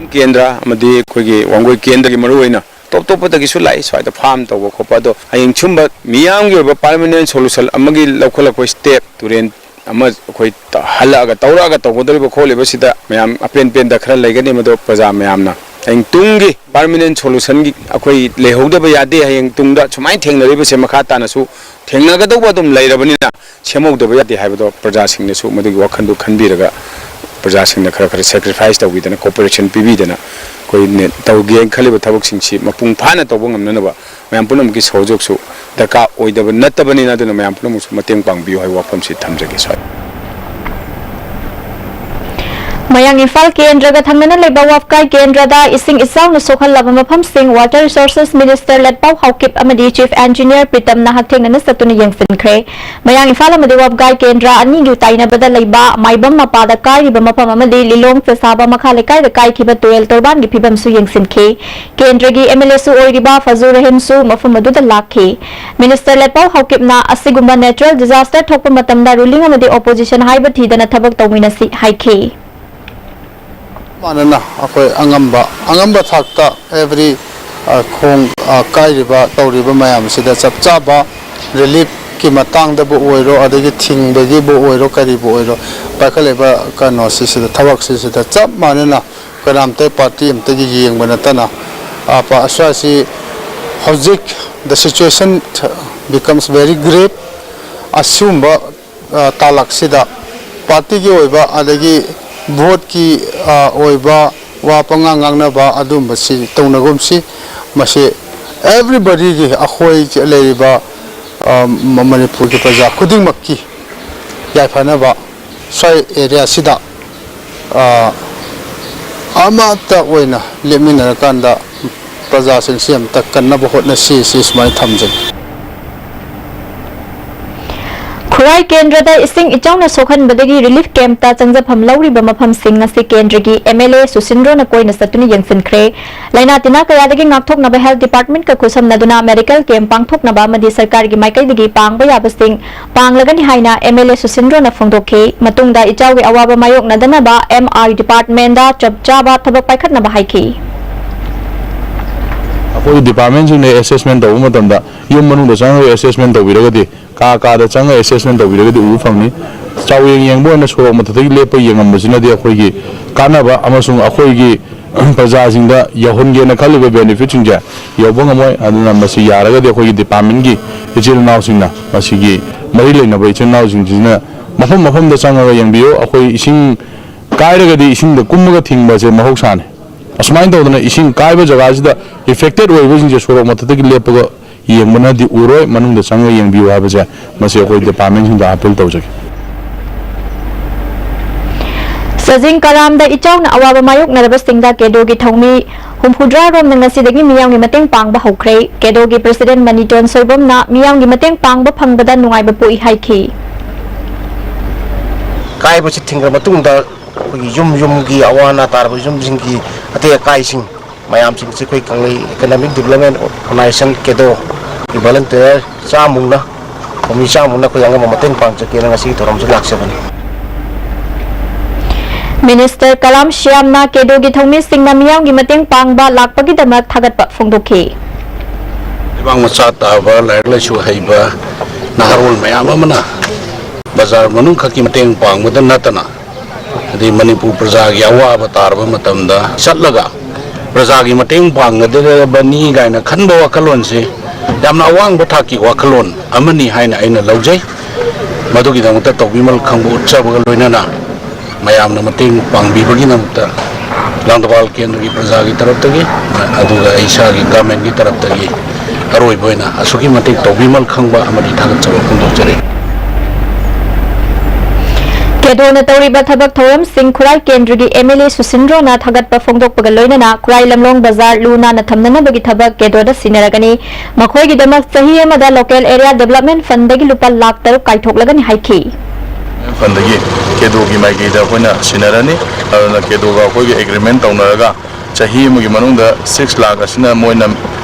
ꯀꯦꯟꯗ꯭ꯔ ꯑꯃꯗꯤ ꯑꯩꯈꯣꯏꯒꯤ ꯋꯥꯡꯒꯣꯏ ꯀꯦꯟꯗ꯭ꯔꯒꯤ ꯃꯔꯨꯑꯣꯏꯅ ꯇꯣꯞ ꯇꯣꯞꯄꯗꯒꯤꯁꯨ ꯂꯥꯛꯏ, ꯁ꯭ꯋꯥꯏꯗ ꯐꯥꯔꯝ ꯇꯧꯕ ꯈꯣꯠꯄ꯫ ꯑꯗꯣ ꯍꯌꯦꯡ ꯁꯨꯝꯕ ꯃꯤꯌꯥꯝꯒꯤ ꯑꯣꯏꯕ permanent solution ꯑꯃꯒꯤ ꯂꯧꯈꯠꯂꯛꯄ step, ꯇꯨꯔꯦꯟ ꯑꯃ ꯑꯩꯈꯣꯏ ꯇ-, ꯍꯜꯂꯛꯑꯒ, ꯇꯧꯔꯛꯑꯒ ꯇꯧꯒꯗꯧꯔꯤꯕ ꯈꯣꯠꯂꯤꯕꯁꯤꯗ ꯃꯌꯥꯝ ꯑꯄꯦꯟ ꯄꯦꯟꯗ ꯈꯔ ꯂꯩꯒꯅꯤ, ꯃꯗꯨ ꯄ꯭ꯔꯖꯥ ꯃꯌꯥꯝꯅ ꯍꯌꯦꯡ ꯇꯨꯡꯒꯤ permanent solutionꯒꯤ ꯑꯩꯈꯣꯏ ꯂꯩꯍꯧꯗꯕ ꯌꯥꯗꯦ, ꯍꯌꯦꯡ ꯇꯨꯡꯗ ꯁꯨꯃꯥꯏꯅ ꯊꯦꯡꯅꯔꯤꯕꯁꯦ ꯃꯈꯥ ꯇꯥꯅꯁꯨ ꯊꯦꯡꯅꯒꯗꯧꯕ ꯑꯗꯨꯝ ꯂꯩꯔꯕꯅꯤꯅ, ꯁꯦꯝꯍꯧꯗꯕ ꯌꯥꯗꯦ ꯍꯥꯏꯕꯗꯣ ꯄ꯭ꯔꯖꯥꯁꯤꯡꯅꯁꯨ ꯃꯗꯨꯒꯤ ꯋꯥꯈꯜꯗꯨ ꯈꯟꯕꯤꯔꯒ, ꯄ꯭ꯔꯖꯥꯁꯤꯡꯅ ꯈꯔ ꯈꯔ sacrifice ꯇꯧꯕꯤꯗꯅ, cooperation ꯄꯤꯕꯤꯗꯅ, ꯑꯩꯈꯣꯏꯅ ꯇꯧꯒꯦꯅ ꯈꯜꯂꯤꯕ ꯊꯕꯛꯁꯤꯡꯁꯤ ꯃꯄꯨꯡ ꯐꯥꯅ ꯇꯧꯕ ꯉꯝꯅꯅꯕ ꯃꯌꯥꯝ ꯄꯨꯝꯅꯃꯛꯀꯤ ꯁꯍꯌꯣꯒꯁꯨ ꯗꯔꯀꯥꯔ ꯑꯣꯏꯗꯕ ꯅꯠꯇꯕꯅꯤꯅ, ꯑꯗꯨꯅ ꯃꯌꯥꯝ ꯄꯨꯝꯅꯃꯛꯁꯨ ꯃꯇꯦꯡ ꯄꯥꯡꯕꯤꯌꯨ ꯍꯥꯏꯕ ꯋꯥꯐꯝꯁꯤ ꯊꯝꯖꯒꯦ꯫ ꯁ꯭ꯋꯥꯏ꯫ ꯃꯌꯥꯡ ꯏꯝꯐꯥꯜ ꯀꯦꯟꯗ꯭ꯔꯒ ꯊꯪꯅꯅ ꯂꯩꯕ ꯋꯥꯞꯀꯥꯏ ꯀꯦꯟꯗ꯭ꯔꯗ ꯏꯁꯤꯡ ꯏꯆꯥꯎꯅ ꯁꯣꯛꯍꯜꯂꯕ ꯃꯐꯝꯁꯤꯡ Water Resources Minister ꯂꯦꯠꯄꯥꯎ ꯍꯥꯎꯀꯤꯞ ꯑꯃꯗꯤ Chief Engineer ꯄ꯭ꯔꯤꯇꯝꯅ ꯍꯛꯊꯦꯡꯅꯅ ꯆꯠꯇꯨꯅ ꯌꯦꯡꯁꯤꯟꯈ꯭ꯔꯦ꯫ ꯃꯌꯥꯡ ꯏꯝꯐꯥꯜ ꯑꯃꯗꯤ ꯋꯥꯞꯀꯥꯏ ꯀꯦꯟꯗ꯭ꯔ ꯑꯅꯤꯒꯤ ꯇꯥꯏꯅꯕꯗ ꯂꯩꯕ ꯃꯥꯏꯕꯝ ꯃꯄꯥꯗ ꯀꯥꯏꯔꯤꯕ ꯃꯐꯝ ꯑꯃꯗꯤ ꯂꯤꯂꯣꯡ ꯆꯦꯁꯥꯕ ꯃꯈꯥ ꯂꯩꯀꯥꯏꯗ ꯀꯥꯏꯈꯤꯕ ꯇꯨꯔꯦꯜ ꯇꯣꯔꯕꯥꯟꯒꯤ ꯐꯤꯕꯝꯁꯨ ꯌꯦꯡꯁꯤꯟꯈꯤ꯫ ꯀꯦꯟꯗ꯭ꯔꯒꯤ MLAꯁꯨ ꯑꯣꯏꯔꯤꯕ ꯐꯖꯨ ꯔꯍꯤꯝꯁꯨ ꯃꯐꯝ ꯑꯗꯨꯗ ꯂꯥꯛꯈꯤ꯫ Minister ꯂꯦꯠꯄꯥꯎ ꯍꯥꯎꯀꯤꯞꯅ ꯑꯁꯤꯒꯨꯝꯕ natural disaster ꯊꯣꯛꯄ ꯃꯇꯝꯗ ruling ꯑꯃꯗꯤ opposition ꯍꯥꯏꯕ ꯊꯤꯗꯅ ꯊꯕꯛ ꯇꯧꯃꯤꯟꯅꯁꯤ ꯍꯥꯏꯈꯤ꯫ ꯃꯥꯟꯅꯅ ꯑꯩꯈꯣꯏ ꯑꯉꯝꯕ, ꯑꯉꯝꯕ ꯊꯥꯛꯇ every, ꯑ, ꯈꯣꯡ, ꯑ, ꯀꯥꯏꯔꯤꯕ, ꯇꯧꯔꯤꯕ ꯃꯌꯥꯝꯁꯤꯗ ꯆꯞ ꯆꯥꯕ reliefꯀꯤ ꯃꯇꯥꯡꯗꯕꯨ ꯑꯣꯏꯔꯣ, ꯑꯗꯒꯤ ꯊꯤꯡꯕꯒꯤꯕꯨ ꯑꯣꯏꯔꯣ, ꯀꯔꯤꯕꯨ ꯑꯣꯏꯔꯣ, ꯄꯥꯏꯈꯠꯂꯤꯕ ꯀꯩꯅꯣꯁꯤꯁꯤꯗ, ꯊꯕꯛꯁꯤꯁꯤꯗ ꯆꯞ ꯃꯥꯟꯅꯅ ꯀꯅꯥꯝꯇ party ꯑꯃꯠꯇꯒꯤ ꯌꯦꯡꯕ ꯅꯠꯇꯅ, ꯑ, ꯄ-, ꯑꯁ꯭ꯋꯥꯏꯁꯤ ꯍꯧꯖꯤꯛ the situation becomes very grave꯫ ꯑꯁꯤꯒꯨꯝꯕ ꯑ, ꯇꯥꯂꯛꯁꯤꯗ partyꯒꯤ ꯑꯣꯏꯕ ꯑꯗꯒꯤ voteꯀꯤ, ꯑ, ꯑꯣꯏꯕ ꯋꯥ ꯄꯉꯥꯡ ꯉꯥꯡꯅꯕ ꯑꯗꯨꯝꯕꯁꯤ ꯇꯧꯅꯒꯨꯝꯁꯤ꯫ ꯃꯁꯤ everybodyꯒꯤ, ꯑꯩꯈꯣꯏ ꯂꯩꯔꯤꯕ, ꯑ, ꯃ-, ꯃꯅꯤꯄꯨꯔꯒꯤ ꯄ꯭ꯔꯖꯥ ꯈꯨꯗꯤꯡꯃꯛꯀꯤ ꯌꯥꯏꯐꯅꯕ ꯁ꯭ꯋꯥꯏ areaꯁꯤꯗ, ꯑ, ꯑꯃꯠꯇ ꯑꯣꯏꯅ ꯂꯦꯞꯃꯤꯟꯅꯔꯀꯥꯟꯗ ꯄ꯭ꯔꯖꯥꯁꯤꯡꯁꯤ ꯑꯃꯇ ꯀꯟꯅꯕ ꯍꯣꯠꯅꯁꯤ, ꯁꯤ ꯁꯨꯃꯥꯏꯅ ꯊꯝꯖꯒꯦ꯫ ꯈꯨꯔꯥꯏ ꯀꯦꯟꯗ꯭ꯔꯗ ꯏꯁꯤꯡ ꯏꯆꯥꯎꯅ ꯁꯣꯛꯍꯟꯕꯗꯒꯤ ꯔꯤꯂꯤꯐ ꯀꯦꯝꯞꯇ ꯆꯪꯖꯐꯝ ꯂꯧꯔꯤꯕ ꯃꯐꯝꯁꯤꯡ ꯑꯁꯤ ꯀꯦꯟꯗ꯭ꯔꯒꯤ ꯑꯦꯝ ꯑꯦꯜ ꯑꯦ ꯁꯨꯁꯤꯟꯗ꯭ꯔꯣꯅ ꯀꯣꯏꯅ ꯆꯠꯇꯨꯅ ꯌꯦꯡꯁꯤꯟꯈ꯭ꯔꯦ꯫ ꯂꯥꯏꯅꯥ ꯇꯤꯟꯅꯥ ꯀꯌꯥꯗꯒꯤ ꯉꯥꯛꯊꯣꯛꯅꯕ ꯍꯦꯜꯊ ꯗꯤꯄꯥꯔꯠꯃꯦꯟꯠꯀ ꯈꯨꯠꯁꯝꯅꯗꯨꯅ ꯃꯦꯗꯤꯀꯦꯜ ꯀꯦꯝꯞ ꯄꯥꯡꯊꯣꯛꯅꯕ ꯑꯃꯗꯤ ꯁꯔꯀꯥꯔꯒꯤ ꯃꯥꯏꯀꯩꯗꯒꯤ ꯄꯥꯡꯕ ꯌꯥꯕꯁꯤꯡ ꯄꯥꯡꯂꯒꯅꯤ ꯍꯥꯏꯅ ꯑꯦꯝ ꯑꯦꯜ ꯑꯦ ꯁꯨꯁꯤꯟꯗ꯭ꯔꯣꯅ ꯐꯣꯡꯗꯣꯛꯈꯤ꯫ ꯃꯇꯨꯡꯗ ꯏꯆꯥꯎꯒꯤ ꯑꯋꯥꯕ ꯃꯥꯌꯣꯛꯅꯗꯅꯕ ꯑꯦꯝ ꯑꯥꯔ ꯗꯤꯄꯥꯔꯠꯃꯦꯟꯠꯗ ꯆꯞ ꯆꯥꯕ ꯊꯕꯛ ꯄꯥꯏꯈꯠꯅꯕ ꯍꯥꯏꯈꯤ꯫ ꯑꯩꯈꯣꯏꯒꯤ ꯗꯤꯄꯥꯔꯠꯃꯦꯟꯁꯤꯡꯅ ꯑꯦꯁꯦꯁꯃꯦꯟ ꯇꯧꯕ ꯃꯇꯝꯗ ꯌꯨꯝ ꯃꯅꯨꯡꯗ ꯆꯪꯉꯒ ꯑꯦꯁꯦꯁꯃꯦꯟ ꯇꯧꯕꯤꯔꯒꯗꯤ, ꯀꯥ ꯀꯥꯗ ꯆꯪꯉꯒ ꯑꯦꯁꯦꯁꯃꯦꯟ ꯇꯧꯕꯤꯔꯒꯗꯤ ꯎꯕ ꯐꯪꯅꯤ꯫ ꯆꯥꯎꯌꯦꯡ ꯌꯦꯡꯕ ꯑꯣꯏꯅ ꯁꯣꯔꯣꯛ ꯃꯊꯛꯇꯒꯤ ꯂꯦꯞꯄ ꯌꯦꯡꯉꯝꯕꯁꯤꯅꯗꯤ ꯑꯩꯈꯣꯏꯒꯤ ꯀꯥꯟꯅꯕ ꯑꯃꯁꯨꯡ ꯑꯩꯈꯣꯏꯒꯤ ꯄ꯭ꯔꯖꯥꯁꯤꯡꯗ ꯌꯧꯍꯟꯒꯦꯅ ꯈꯜꯂꯤꯕ ꯕꯦꯅꯤꯐꯤꯠꯁꯤꯡꯁꯦ ꯌꯧꯕ ꯉꯝꯃꯣꯏ꯫ ꯑꯗꯨꯅ ꯃꯁꯤ ꯌꯥꯔꯒꯗꯤ ꯑꯩꯈꯣꯏꯒꯤ ꯗꯤꯄꯥꯔꯠꯃꯦꯟꯒꯤ ꯏꯆꯤꯜ ꯏꯅꯥꯎꯁꯤꯡꯅ, ꯃꯁꯤꯒꯤ ꯃꯔꯤ ꯂꯩꯅꯕ ꯏꯆꯤꯜ ꯏꯅꯥꯎꯁꯤꯡꯁꯤꯅ ꯃꯐꯝ ꯃꯐꯝꯗ ꯆꯪꯉꯒ ꯌꯦꯡꯕꯤꯌꯨ꯫ ꯑꯩꯈꯣꯏ ꯏꯁꯤꯡ ꯀꯥꯏꯔꯒꯗꯤ ꯏꯁꯤꯡꯗ ꯀꯨꯝꯃꯒ ꯊꯤꯡꯕꯁꯦ ꯃꯍꯧꯁꯥꯅꯤ꯫ ꯑꯁꯨꯃꯥꯏꯅ ꯇꯧꯗꯅ ꯏꯁꯤꯡ ꯀꯥꯏꯕ ꯖꯒꯥꯁꯤꯗ ꯑꯦꯐꯦꯛꯇꯦꯠ ꯑꯣꯏꯕꯁꯤꯡꯁꯦ ꯁꯣꯔꯣꯛ ꯃꯊꯛꯇꯒꯤ ꯂꯦꯞꯄꯒ ꯌꯦꯡꯕꯅꯗꯤ ꯎꯔꯣꯏ, ꯃꯅꯨꯡꯗ ꯆꯪꯉꯒ ꯌꯦꯡꯕꯤꯌꯨ ꯍꯥꯏꯕꯁꯦ ꯃꯁꯤ ꯑꯩꯈꯣꯏ ꯗꯤꯄꯥꯔꯠꯃꯦꯟꯁꯤꯡꯗ ꯑꯥꯄꯤꯜ ꯇꯧꯖꯒꯦ꯫ ꯆꯥꯖꯤꯡ ꯀꯔꯥꯝꯗ ꯏꯆꯥꯎꯅ ꯑꯋꯥꯕ ꯃꯥꯌꯣꯛꯅꯔꯕꯁꯤꯡꯗ ꯀꯦꯗꯣꯒꯤ ꯊꯧꯃꯤ ꯍꯨꯝꯐꯨꯇꯔꯥ ꯔꯣꯝꯅ ꯉꯁꯤꯗꯒꯤ ꯃꯤꯌꯥꯝꯒꯤ ꯃꯇꯦꯡ ꯄꯥꯡꯕ ꯍꯧꯈ꯭ꯔꯦ꯫ ꯀꯦꯗꯣꯒꯤ ꯄ꯭ꯔꯁꯤꯗꯦꯟ ꯃꯅꯤꯇꯣꯟ ꯁꯣꯏꯕꯝꯅ ꯃꯤꯌꯥꯝꯒꯤ ꯃꯇꯦꯡ ꯄꯥꯡꯕ ꯐꯪꯕꯗ ꯅꯨꯡꯉꯥꯏꯕ ꯄꯣꯛꯏ ꯍꯥꯏꯈꯤ꯫ ꯀꯥꯏꯕꯁꯤ ꯊꯤꯡꯈ꯭ꯔ ꯃꯇꯨꯡꯗ ꯑꯩꯈꯣꯏꯒꯤ ꯌꯨꯝ ꯌꯨꯝꯒꯤ ꯑꯋꯥ ꯑꯅꯥ ꯇꯥꯔꯕ ꯌꯨꯝꯁꯤꯡꯒꯤ ꯑꯇꯦꯛ ꯑꯀꯥꯏꯁꯤꯡ ꯃꯌꯥꯝꯁꯤꯡꯁꯤ ꯑꯩꯈꯣꯏ ꯀꯪꯂꯩ ꯏꯀꯅꯣꯃꯤꯛ ꯗꯤꯕ꯭ꯂꯞꯃꯦꯟ ꯑꯣꯔꯒꯅꯥꯏꯖꯦꯁꯟ, ꯀꯦꯗꯣꯒꯤ ꯚꯣꯂꯨꯟꯇꯤꯌꯔ ꯆꯥꯝꯃꯨꯛꯅ, ꯃꯤ ꯆꯥꯝꯃꯨꯛꯅ ꯑꯩꯈꯣꯏ ꯑꯉꯝꯕ ꯃꯇꯦꯡ ꯄꯥꯡꯖꯒꯦꯅ ꯉꯁꯤꯒꯤ ꯊꯧꯔꯝꯁꯤ ꯂꯥꯛꯆꯕꯅꯤ꯫ ꯃꯤꯅꯤꯁꯇꯔ ꯀꯂꯥꯝ ꯁ꯭ꯌꯥꯝꯅ ꯀꯦꯗꯣꯒꯤ ꯊꯧꯃꯤꯁꯤꯡꯅ ꯃꯤꯌꯥꯝꯒꯤ ꯃꯇꯦꯡ ꯄꯥꯡꯕ ꯂꯥꯛꯄꯒꯤꯗꯃꯛ ꯊꯥꯒꯠꯄ ꯐꯣꯡꯗꯣꯛꯈꯤ꯫ ꯂꯩꯕꯥꯛ ꯃꯆꯥ ꯇꯥꯕ, ꯂꯥꯏꯔꯤꯛ ꯂꯥꯏꯁꯨ ꯍꯩꯕ ꯅꯍꯥꯔꯣꯜ ꯃꯌꯥꯝ ꯑꯃꯅ ꯕꯖꯥꯔ ꯃꯅꯨꯡ ꯈꯛꯀꯤ ꯃꯇꯦꯡ ꯄꯥꯡꯕꯗ ꯅꯠꯇꯅ, ꯑꯗꯩ ꯃꯅꯤꯄꯨꯔ ꯄ꯭ꯔꯖꯥꯒꯤ ꯑꯋꯥꯕ ꯇꯥꯔꯕ ꯃꯇꯝꯗ ꯆꯠꯂꯒ ꯄ꯭ꯔꯖꯥꯒꯤ ꯃꯇꯦꯡ ꯄꯥꯡꯒꯗꯕꯅꯤ ꯀꯥꯏꯅ ꯈꯟꯕ ꯋꯥꯈꯜꯂꯣꯟꯁꯤ ꯌꯥꯝꯅ ꯑꯋꯥꯡꯕ ꯊꯥꯛꯀꯤ ꯋꯥꯈꯜꯂꯣꯟ ꯑꯃꯅꯤ ꯍꯥꯏꯅ ꯑꯩꯅ ꯂꯧꯖꯩ꯫ ꯃꯗꯨꯒꯤꯗꯃꯛꯇ ꯇꯧꯕꯤꯃꯜ ꯈꯪꯕ ꯎꯠꯆꯕꯒ ꯂꯣꯏꯅꯅ ꯃꯌꯥꯝꯅ ꯃꯇꯦꯡ ꯄꯥꯡꯕꯤꯕꯒꯤꯗꯃꯛꯇ ꯂꯥꯡꯊꯕꯥꯜ ꯀꯦꯟꯗ꯭ꯔꯒꯤ ꯄ꯭ꯔꯖꯥꯒꯤ ꯇꯔꯞꯇꯒꯤ, ꯑꯗꯨꯒ ꯑꯩ ꯏꯁꯥꯒꯤ ꯒꯃꯦꯟꯒꯤ ꯇꯔꯞꯇꯒꯤ ꯑꯔꯣꯏꯕ ꯑꯣꯏꯅ ꯑꯁꯨꯛꯀꯤ ꯃꯇꯤꯛ ꯇꯧꯕꯤꯃꯜ ꯈꯪꯕ ꯑꯃꯗꯤ ꯊꯥꯒꯠꯆꯕ ꯐꯣꯡꯗꯣꯛꯆꯔꯤ꯫ ꯀꯦꯗꯣꯅ ꯇꯧꯔꯤꯕ ꯊꯕꯛ ꯊꯧꯔꯝꯁꯤꯡ ꯈꯨꯔꯥꯏ ꯀꯦꯟꯗ꯭ꯔꯒꯤ ꯑꯦꯝ ꯑꯦꯜ ꯑꯦ ꯁꯨꯁꯤꯟꯗ꯭ꯔꯣꯅ ꯊꯥꯒꯠꯄ ꯐꯣꯡꯗꯣꯛꯄꯒ ꯂꯣꯏꯅꯅ ꯈꯨꯔꯥꯏ ꯂꯝꯂꯣꯡ ꯕꯖꯥꯔ ꯂꯨ ꯅꯥꯟꯅ ꯊꯝꯅꯅꯕꯒꯤ ꯊꯕꯛ ꯀꯦꯗꯣꯗ ꯁꯤꯟꯅꯔꯒꯅꯤ꯫ ꯃꯈꯣꯏꯒꯤꯗꯃꯛ ꯆꯍꯤ ꯑꯃꯗ ꯂꯣꯀꯦꯜ ꯑꯦꯔꯤꯌꯥ ꯗꯦꯕꯂꯞꯃꯦꯟ ꯐꯟꯗꯒꯤ ꯂꯨꯄꯥ ꯂꯥꯈ ꯇꯔꯨꯛ ꯀꯥꯏꯊꯣꯛꯂꯒꯅꯤ ꯍꯥꯏꯈꯤ꯫ ꯐꯟꯗꯒꯤ ꯀꯦꯗꯣꯒꯤ ꯃꯥꯏꯀꯩꯗ ꯑꯩꯈꯣꯏꯅ ꯁꯤꯟꯅꯔꯅꯤ꯫ ꯑꯗꯨꯅ ꯀꯦꯗꯣꯒ ꯑꯩꯈꯣꯏꯒ ꯑꯦꯒ꯭ꯔꯤꯃꯦꯟ ꯇꯧꯅꯔꯒ ꯆꯍꯤ ꯑꯃꯒꯤ ꯃꯅꯨꯡꯗ ꯁꯤꯛꯁ ꯂꯥꯈ ꯑꯁꯤꯅ ꯃꯣꯏꯅ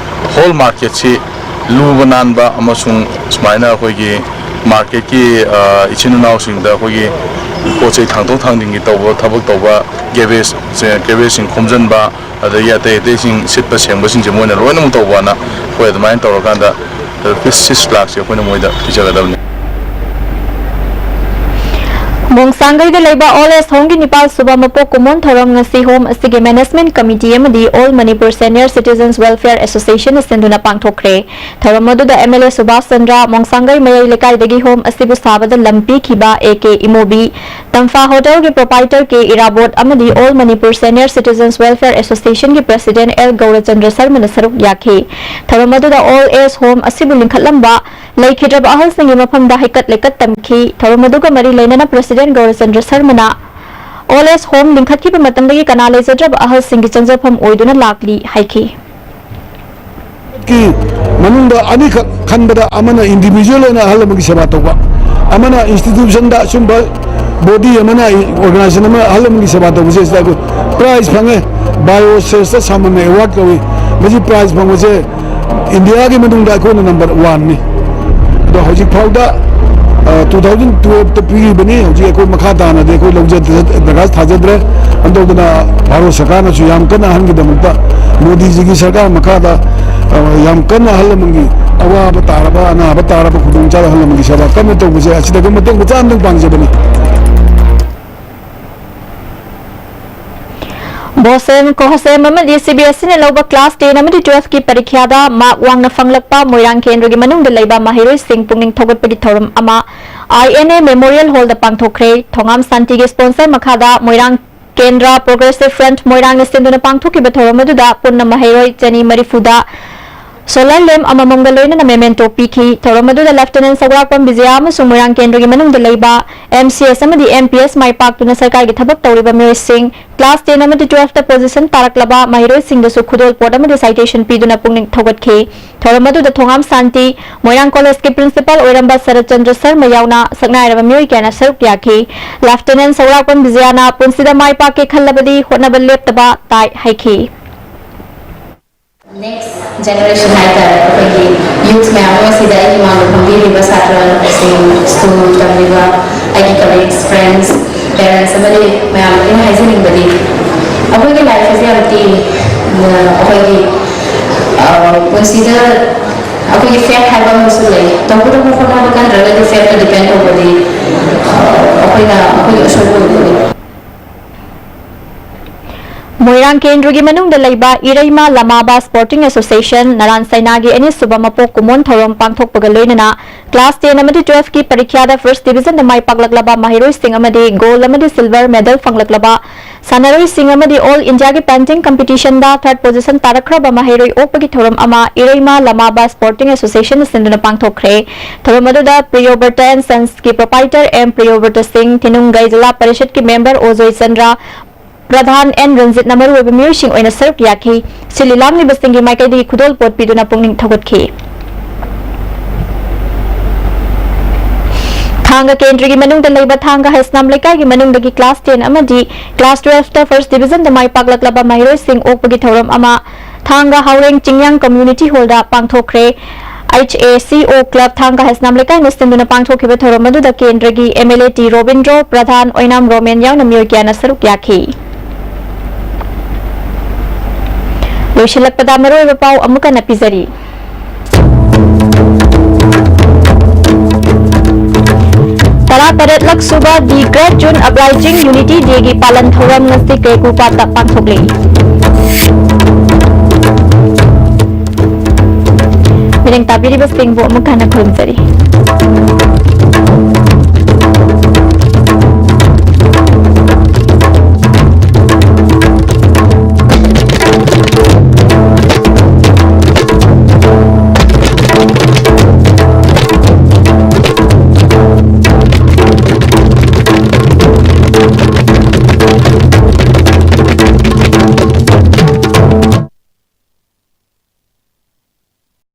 ꯍꯣꯜ ꯃꯥꯔꯀꯦꯠꯁꯤ ꯂꯨꯕ ꯅꯥꯟꯕ ꯑꯃꯁꯨꯡ ꯁꯨꯃꯥꯏꯅ ꯑꯩꯈꯣꯏꯒꯤ ꯃꯥꯔꯀꯦꯠꯀꯤ, ꯑ, ꯏꯆꯤꯟ ꯏꯅꯥꯎꯁꯤꯡꯗ ꯑꯩꯈꯣꯏꯒꯤ ꯄꯣꯠ ꯆꯩ ꯊꯥꯡꯗꯣꯛ ꯊꯥꯡꯖꯤꯟꯒꯤ ꯇꯧꯕ, ꯊꯕꯛ ꯇꯧꯕ, ꯒꯦꯕꯦꯖ, ꯒꯦꯕꯦꯖꯁꯤꯡ ꯈꯣꯝꯖꯤꯟꯕ, ꯑꯗꯒꯤ ꯑꯇꯩ ꯑꯇꯩꯁꯤꯡ ꯁꯤꯠꯄ ꯁꯦꯡꯕꯁꯤꯡꯁꯦ ꯃꯣꯏꯅ ꯂꯣꯏꯅꯃꯛ ꯇꯧꯕꯅ ꯑꯩꯈꯣꯏ ꯑꯗꯨꯃꯥꯏꯅ ꯇꯧꯔꯀꯥꯟꯗ ꯔꯨꯄꯤꯁ ꯁꯤꯛꯁ ꯂꯥꯈꯁꯦ ꯑꯩꯈꯣꯏꯅ ꯃꯣꯏꯗ ꯄꯤꯖꯒꯗꯕꯅꯤ꯫ ꯃꯣꯡꯁꯥꯡꯒꯩꯗ ꯂꯩꯕ ꯑꯣꯜ ꯑꯦꯖ ꯍꯣꯝꯒꯤ ꯅꯤꯄꯥꯜ ꯁꯨꯕ ꯃꯄꯣꯛ ꯀꯨꯝꯑꯣꯟ ꯊꯧꯔꯝ ꯉꯁꯤ ꯍꯣꯝ ꯑꯁꯤꯒꯤ ꯃꯦꯅꯦꯖꯃꯦꯟꯠ ꯀꯃꯤꯇꯤ ꯑꯃꯗꯤ all Manipur senior citizens welfare ꯑꯦꯁꯣꯁꯤꯌꯦꯁꯟꯅ ꯁꯤꯟꯗꯨꯅ ꯄꯥꯡꯊꯣꯛꯈ꯭ꯔꯦ꯫ ꯊꯧꯔꯝ ꯑꯗꯨꯗ ꯑꯦꯝ ꯑꯦꯜ ꯑꯦ ꯁꯨꯕꯥꯁ ꯆꯟꯗ꯭ꯔ, ꯃꯣꯡꯁꯥꯡꯒꯩ ꯃꯌꯥꯏ ꯂꯩꯀꯥꯏꯗꯒꯤ ꯍꯣꯝ ꯑꯁꯤꯕꯨ ꯁꯥꯕꯗ ꯂꯝ ꯄꯤꯈꯤꯕ ꯑꯦ ꯀꯦ ꯏꯃꯣꯕꯤ, ꯇꯝꯐꯥ ꯍꯣꯇꯦꯜꯒꯤ ꯄ꯭ꯔꯣꯄꯥꯏꯇꯔ ꯀꯦ ꯏꯔꯥꯕꯣꯠ ꯑꯃꯗꯤ all Manipur senior citizens welfare ꯑꯦꯁꯣꯁꯤꯌꯦꯁꯟꯒꯤ ꯄ꯭ꯔꯦꯁꯤꯗꯦꯟꯠ ꯑꯦꯜ ꯒꯧꯔꯆꯟꯗ꯭ꯔ ꯁꯔꯃꯅ ꯁꯔꯨꯛ ꯌꯥꯈꯤ꯫ ꯊꯧꯔꯝ ꯑꯗꯨꯗ ꯑꯣꯜ ꯑꯦꯖ ꯍꯣꯝ ꯑꯁꯤꯕꯨ ꯂꯤꯡꯈꯠꯂꯝꯕ ꯂꯩꯈꯤꯗ꯭ꯔꯕ ꯑꯍꯜꯁꯤꯡꯒꯤ ꯃꯐꯝꯗ ꯍꯩꯀꯠ ꯂꯩꯀꯠ ꯇꯝꯈꯤ꯫ ꯊꯧꯔꯝ ꯑꯗꯨꯒ ꯃꯔꯤ ꯂꯩꯅꯅ ꯄ꯭ꯔꯦꯁꯤꯗꯦꯟꯠ ꯒꯧꯔꯆꯟꯗ꯭ꯔ ꯁꯔꯃꯅ ꯑꯣꯜ ꯑꯦꯖ ꯍꯣꯝ ꯂꯤꯡꯈꯠꯈꯤꯕ ꯃꯇꯝꯗꯒꯤ ꯀꯅꯥ ꯂꯩꯖꯗ꯭ꯔꯕ ꯑꯍꯜꯁꯤꯡꯒꯤ ꯆꯪꯖꯐꯝ ꯑꯣꯏꯗꯨꯅ ꯂꯥꯛꯂꯤ ꯍꯥꯏꯈꯤ꯫ ꯀꯤ ꯃꯅꯨꯡꯗ ꯑꯅꯤꯈꯛ ꯈꯟꯕꯗ ꯑꯃꯅ ꯏꯟꯗꯤꯚꯤꯖꯨꯋꯦꯜ ꯑꯣꯏꯅ ꯑꯍꯜ ꯑꯃꯒꯤ ꯁꯦꯕꯥ ꯇꯧꯕ, ꯑꯃꯅ ꯏꯟꯁꯇꯤꯇ꯭ꯌꯨꯁꯟꯗ ꯑꯁꯨꯝꯕ ꯕꯣꯗꯤ ꯑꯃꯅ, ꯑꯣꯔꯒꯅꯥꯏꯖꯦꯁꯟ ꯑꯃꯅ ꯑꯍꯜ ꯑꯃꯒꯤ ꯁꯦꯕꯥ ꯇꯧꯕꯁꯦ ꯁꯤꯗ ꯑꯩꯈꯣꯏ ꯄ꯭ꯔꯥꯏꯖ ꯐꯪꯉꯦ꯫ ꯕꯥꯏꯑꯣ ꯁꯦꯜꯁꯇ ꯁꯥꯃꯝꯃꯦ ꯑꯦꯋꯥꯔꯗ ꯀꯧꯏ꯫ ꯃꯁꯤ ꯄ꯭ꯔꯥꯏꯖ ꯐꯪꯕꯁꯦ ꯏꯟꯗꯤꯌꯥꯒꯤ ꯃꯅꯨꯡꯗ ꯑꯩꯈꯣꯏꯅ ꯅꯝꯕꯔ ꯋꯥꯟꯅꯤ꯫ ꯑꯗꯣ ꯍꯧꯖꯤꯛ ꯐꯥꯎꯗ, ꯑ, ꯇꯨ ꯊꯥꯎꯖꯟ ꯇꯨꯋꯦꯜꯐꯇ ꯄꯤꯔꯤꯕꯅꯤ꯫ ꯍꯧꯖꯤꯛ ꯑꯩꯈꯣꯏ ꯃꯈꯥ ꯇꯥꯅꯗꯤ ꯑꯩꯈꯣꯏ ꯂꯧꯖꯗ꯭ꯔꯦ, ꯗꯔꯈꯥꯁ ꯊꯥꯖꯗ꯭ꯔꯦ꯫ ꯑꯗꯨꯗꯨꯅ ꯚꯥꯔꯠ ꯁꯔꯀꯥꯔꯅꯁꯨ ꯌꯥꯝ ꯀꯟꯅ ꯑꯍꯟꯒꯤꯗꯃꯛꯇ ꯃꯣꯗꯤꯖꯤꯒꯤ ꯁꯔꯀꯥꯔ ꯃꯈꯥꯗ, ꯑ, ꯌꯥꯝ ꯀꯟꯅ ꯑꯍꯜ ꯂꯃꯟꯒꯤ ꯑꯋꯥꯕ ꯇꯥꯔꯕ, ꯑꯅꯥꯕ ꯇꯥꯔꯕ, ꯈꯨꯗꯣꯡꯆꯥꯗꯕ ꯑꯍꯜ ꯂꯃꯟꯒꯤ ꯁꯦꯕꯥ ꯀꯟꯅ ꯇꯧꯕꯁꯦ ꯑꯁꯤꯗꯒꯤ ꯃꯇꯦꯡ ꯃꯆꯥ ꯑꯃꯇꯪ ꯄꯥꯡꯖꯕꯅꯤ꯫ ꯕꯣꯁꯦꯝ, ꯀꯣꯍꯁꯦꯝ ꯑꯃꯗꯤ ꯁꯤ ꯕꯤ ꯑꯦꯁ ꯏꯅ ꯂꯧꯕ ꯀ꯭ꯂꯥꯁ ꯇꯦꯟ ꯑꯃꯗꯤ ꯇꯨꯋꯦꯜꯐꯀꯤ ꯄꯔꯤꯈ꯭ꯌꯥꯗ ꯃꯥꯔꯛ ꯋꯥꯡꯅ ꯐꯪꯂꯛꯄ ꯃꯣꯏꯔꯥꯡ ꯀꯦꯟꯗ꯭ꯔꯒꯤ ꯃꯅꯨꯡꯗ ꯂꯩꯕ ꯃꯍꯩꯔꯣꯏꯁꯤꯡ ꯄꯨꯛꯅꯤꯡ ꯊꯧꯒꯠꯄꯒꯤ ꯊꯧꯔꯝ ꯑꯃ ꯑꯥꯏ ꯑꯦꯟ ꯑꯦ ꯃꯦꯃꯣꯔꯤꯌꯦꯜ ꯍꯣꯜꯗ ꯄꯥꯡꯊꯣꯛꯈ꯭ꯔꯦ꯫ ꯊꯣꯉꯥꯝ ꯁꯥꯟꯇꯤꯒꯤ ꯁ꯭ꯄꯣꯟꯁꯔ ꯃꯈꯥꯗ ꯃꯣꯏꯔꯥꯡ ꯀꯦꯟꯗ꯭ꯔ ꯄ꯭ꯔꯣꯒ꯭ꯔꯦꯁꯤꯚ ꯐ꯭ꯔꯟꯠ ꯃꯣꯏꯔꯥꯡꯅ ꯁꯤꯟꯗꯨꯅ ꯄꯥꯡꯊꯣꯛꯈꯤꯕ ꯊꯧꯔꯝ ꯑꯗꯨꯗ ꯄꯨꯟꯅ ꯃꯍꯩꯔꯣꯏ ꯆꯅꯤ ꯃꯔꯤꯐꯨꯗ Solar lamp ꯑꯃꯃꯝꯒ ꯂꯣꯏꯅꯅ memento ꯄꯤꯈꯤ꯫ ꯊꯧꯔꯝ ꯑꯗꯨꯗ Lieutenant ꯁꯧꯒ꯭ꯔꯥꯛꯄꯝ ꯕꯤꯖꯌꯥ ꯑꯃꯁꯨꯡ ꯃꯣꯏꯔꯥꯡ ꯀꯦꯟꯗ꯭ꯔꯒꯤ ꯃꯅꯨꯡꯗ ꯂꯩꯕ M C S ꯑꯃꯗꯤ M P S ꯃꯥꯏ ꯄꯥꯛꯇꯨꯅ ꯁꯔꯀꯥꯔꯒꯤ ꯊꯕꯛ ꯇꯧꯔꯤꯕ ꯃꯤꯑꯣꯏꯁꯤꯡ, class ten ꯑꯃꯗꯤ twelfth position ꯇꯥꯔꯛꯂꯕ ꯃꯍꯩꯔꯣꯏꯁꯤꯡꯗꯁꯨ ꯈꯨꯗꯣꯜꯄꯣꯠ ꯑꯃꯗꯤ citation ꯄꯤꯗꯨꯅ ꯄꯨꯛꯅꯤꯡ ꯊꯧꯒꯠꯈꯤ꯫ ꯊꯧꯔꯝ ꯑꯗꯨꯗ ꯊꯣꯉꯥꯝ ꯁꯥꯟꯇꯤ, ꯃꯣꯏꯔꯥꯡ College ꯀꯤ principal ꯑꯣꯏꯔꯝꯕ ꯁꯔꯠ ꯆꯟꯗ꯭ꯔ ꯁꯔꯃ ꯌꯥꯎꯅ ꯁꯛꯅꯥꯏꯔꯕ ꯃꯤꯑꯣꯏ ꯀꯌꯥꯅ ꯁꯔꯨꯛ ꯌꯥꯈꯤ꯫ Lieutenant ꯁꯧꯒ꯭ꯔꯥꯛꯄꯝ ꯕꯤꯖꯌꯥꯅ ꯄꯨꯟꯁꯤꯗ ꯃꯥꯏ ꯄꯥꯛꯀꯦ ꯈꯜꯂꯕꯗꯤ ꯍꯣꯠꯅꯕ ꯂꯦꯞꯇꯕ ꯇꯥꯏ ꯍꯥꯏꯈꯤ꯫ Next generation ꯍꯥꯏꯇꯥꯔꯦ, ꯑꯩꯈꯣꯏꯒꯤ youth ꯃꯌꯥꯝ ꯑꯃ, ꯁꯤꯗ ꯑꯩꯒꯤ ꯃꯥꯡꯗ ꯐꯝꯕꯤꯔꯤꯕ ꯁꯥꯇ꯭ꯔꯁꯤꯡ, school ꯇꯝꯂꯤꯕ ꯑꯩꯒꯤ colleagues, friends, parents ꯑꯃꯗꯤ ꯃꯌꯥꯝ ꯑꯩꯅ ꯍꯥꯏꯖꯅꯤꯡꯕꯗꯤ, ꯑꯩꯈꯣꯏꯒꯤ life ꯑꯁꯤ ꯌꯥꯝ ꯇꯦꯜꯂꯤ꯫ ꯑꯗꯨꯅ ꯑꯩꯈꯣꯏꯒꯤ, ꯑ, ꯄꯨꯟꯁꯤꯗ ꯑꯩꯈꯣꯏꯒꯤ fate ꯍꯥꯏꯕ ꯑꯃꯁꯨ ꯂꯩ꯫ ꯇꯧꯒꯗꯕ ꯍꯣꯠꯅꯕ ꯀꯟꯗ꯭ꯔꯒꯗꯤ fate ꯇ depend ꯇꯧꯕꯗꯤ, ꯑ, ꯑꯩꯈꯣꯏꯅ ꯑꯩꯈꯣꯏꯒꯤ ꯑꯁꯣꯏꯕ ꯑꯣꯏꯒꯅꯤ꯫ ꯃꯣꯏꯔꯥꯡ ꯀꯦꯟꯗ꯭ꯔꯒꯤ ꯃꯅꯨꯡꯗ ꯂꯩꯕ ꯏꯔꯩꯃ ꯂꯃꯥꯕ Sporting Association ꯅꯔꯥꯟ ꯁꯩꯅꯥꯒꯤ ꯑꯅꯤꯁꯨꯕ ꯃꯄꯣꯛ ꯀꯨꯝꯑꯣꯟ ꯊꯧꯔꯝ ꯄꯥꯡꯊꯣꯛꯄꯒ ꯂꯣꯏꯅꯅ class ten ꯑꯃꯗꯤ twelfth ꯀꯤ ꯄꯔꯤꯈ꯭ꯌꯥꯗ first division ꯗ ꯃꯥꯏ ꯄꯥꯛꯂꯛꯂꯕ ꯃꯍꯩꯔꯣꯏꯁꯤꯡ ꯑꯃꯗꯤ gold ꯑꯃꯗꯤ silver medal ꯐꯪꯂꯛꯂꯕ ꯁꯥꯟꯅꯔꯣꯏꯁꯤꯡ ꯑꯃꯗꯤ All India ꯒꯤ painting competition ꯗ third position ꯇꯥꯔꯛꯈ꯭ꯔꯕ ꯃꯍꯩꯔꯣꯏ ꯑꯣꯛꯄꯒꯤ ꯊꯧꯔꯝ ꯑꯃ ꯏꯔꯩꯃ ꯂꯃꯥꯕ Sporting Association ꯅ ꯁꯤꯟꯗꯨꯅ ꯄꯥꯡꯊꯣꯛꯈ꯭ꯔꯦ꯫ ꯊꯧꯔꯝ ꯑꯗꯨꯗ Priyobrata and Sons ꯀꯤ proprietor M ꯄ꯭ꯔꯤꯌꯣꯕ꯭ꯔꯇ ꯁꯤꯡ, ꯊꯤꯅꯨꯡꯒꯩ ꯖꯤꯂꯥ ꯄꯔꯤꯁꯠꯀꯤ member ꯑꯣꯖꯣꯏ ꯆꯟꯗ꯭ꯔ, ꯄ꯭ꯔꯙꯥꯟ ꯑꯦꯟ ꯔꯟꯖꯤꯠꯅ ꯃꯔꯨꯑꯣꯏꯕ ꯃꯤꯑꯣꯏꯁꯤꯡ ꯑꯣꯏꯅ ꯁꯔꯨꯛ ꯌꯥꯈꯤ꯫ ꯁꯤꯜꯂꯤ ꯂꯥꯡꯂꯤꯕꯁꯤꯡꯒꯤ ꯃꯥꯏꯀꯩꯗꯒꯤ ꯈꯨꯗꯣꯜ ꯄꯣꯠ ꯄꯤꯗꯨꯅ ꯄꯨꯛꯅꯤꯡ ꯊꯧꯒꯠꯈꯤ꯫ ꯊꯥꯡꯒ ꯀꯦꯟꯗ꯭ꯔꯒꯤ ꯃꯅꯨꯡꯗ ꯂꯩꯕ ꯊꯥꯡꯒ ꯍꯩꯁꯅꯥꯝ ꯂꯩꯀꯥꯏꯒꯤ ꯃꯅꯨꯡꯗꯒꯤ class ten ꯑꯃꯗꯤ class twelfth ꯇ first division ꯗ ꯃꯥꯏ ꯄꯥꯛꯂꯛꯂꯕ ꯃꯍꯩꯔꯣꯏꯁꯤꯡ ꯑꯣꯛꯄꯒꯤ ꯊꯧꯔꯝ ꯑꯃ ꯊꯥꯡꯒ ꯍꯥꯎꯔꯦꯡ ꯆꯤꯡꯌꯥꯡ community hall the ꯄꯥꯡꯊꯣꯛꯈ꯭ꯔꯦ꯫ H A C O club ꯊꯥꯡꯒ ꯍꯩꯁꯅꯥꯝ ꯂꯩꯀꯥꯏꯅ ꯁꯤꯟꯗꯨꯅ ꯄꯥꯡꯊꯣꯛꯈꯤꯕ ꯊꯧꯔꯝ ꯑꯗꯨꯗ ꯀꯦꯟꯗ꯭ꯔꯒꯤ M L A T Robindro, Pradhan ꯑꯣꯏꯅꯥꯝ ꯔꯣꯃꯦꯟ ꯌꯥꯎꯅ ꯃꯤꯑꯣꯏ ꯀꯌꯥꯅ ꯁꯔꯨꯛ ꯌꯥꯈꯤ꯫ ꯂꯣꯏꯁꯤꯜꯂꯛꯄꯗ ꯃꯔꯨꯑꯣꯏꯕ ꯄꯥꯎ ꯑꯃꯨꯛ ꯍꯟꯅ ꯄꯤꯖꯔꯤ꯫ ꯇꯔꯥꯇꯔꯦꯠꯂꯛ ꯁꯨꯕ The Great June Uprising Unity Day ꯒꯤ ꯄꯥꯂꯟ ꯊꯧꯔꯝ ꯉꯁꯤ ꯀꯦꯀꯨꯄꯥꯠꯇ ꯄꯥꯡꯊꯣꯛꯂꯤ꯫ ꯃꯤꯔꯦꯡ ꯇꯥꯕꯤꯔꯤꯕꯁꯤꯡꯕꯨ ꯑꯃꯨꯛ ꯍꯟꯅ ꯈꯨꯔꯨꯝꯖꯔꯤ꯫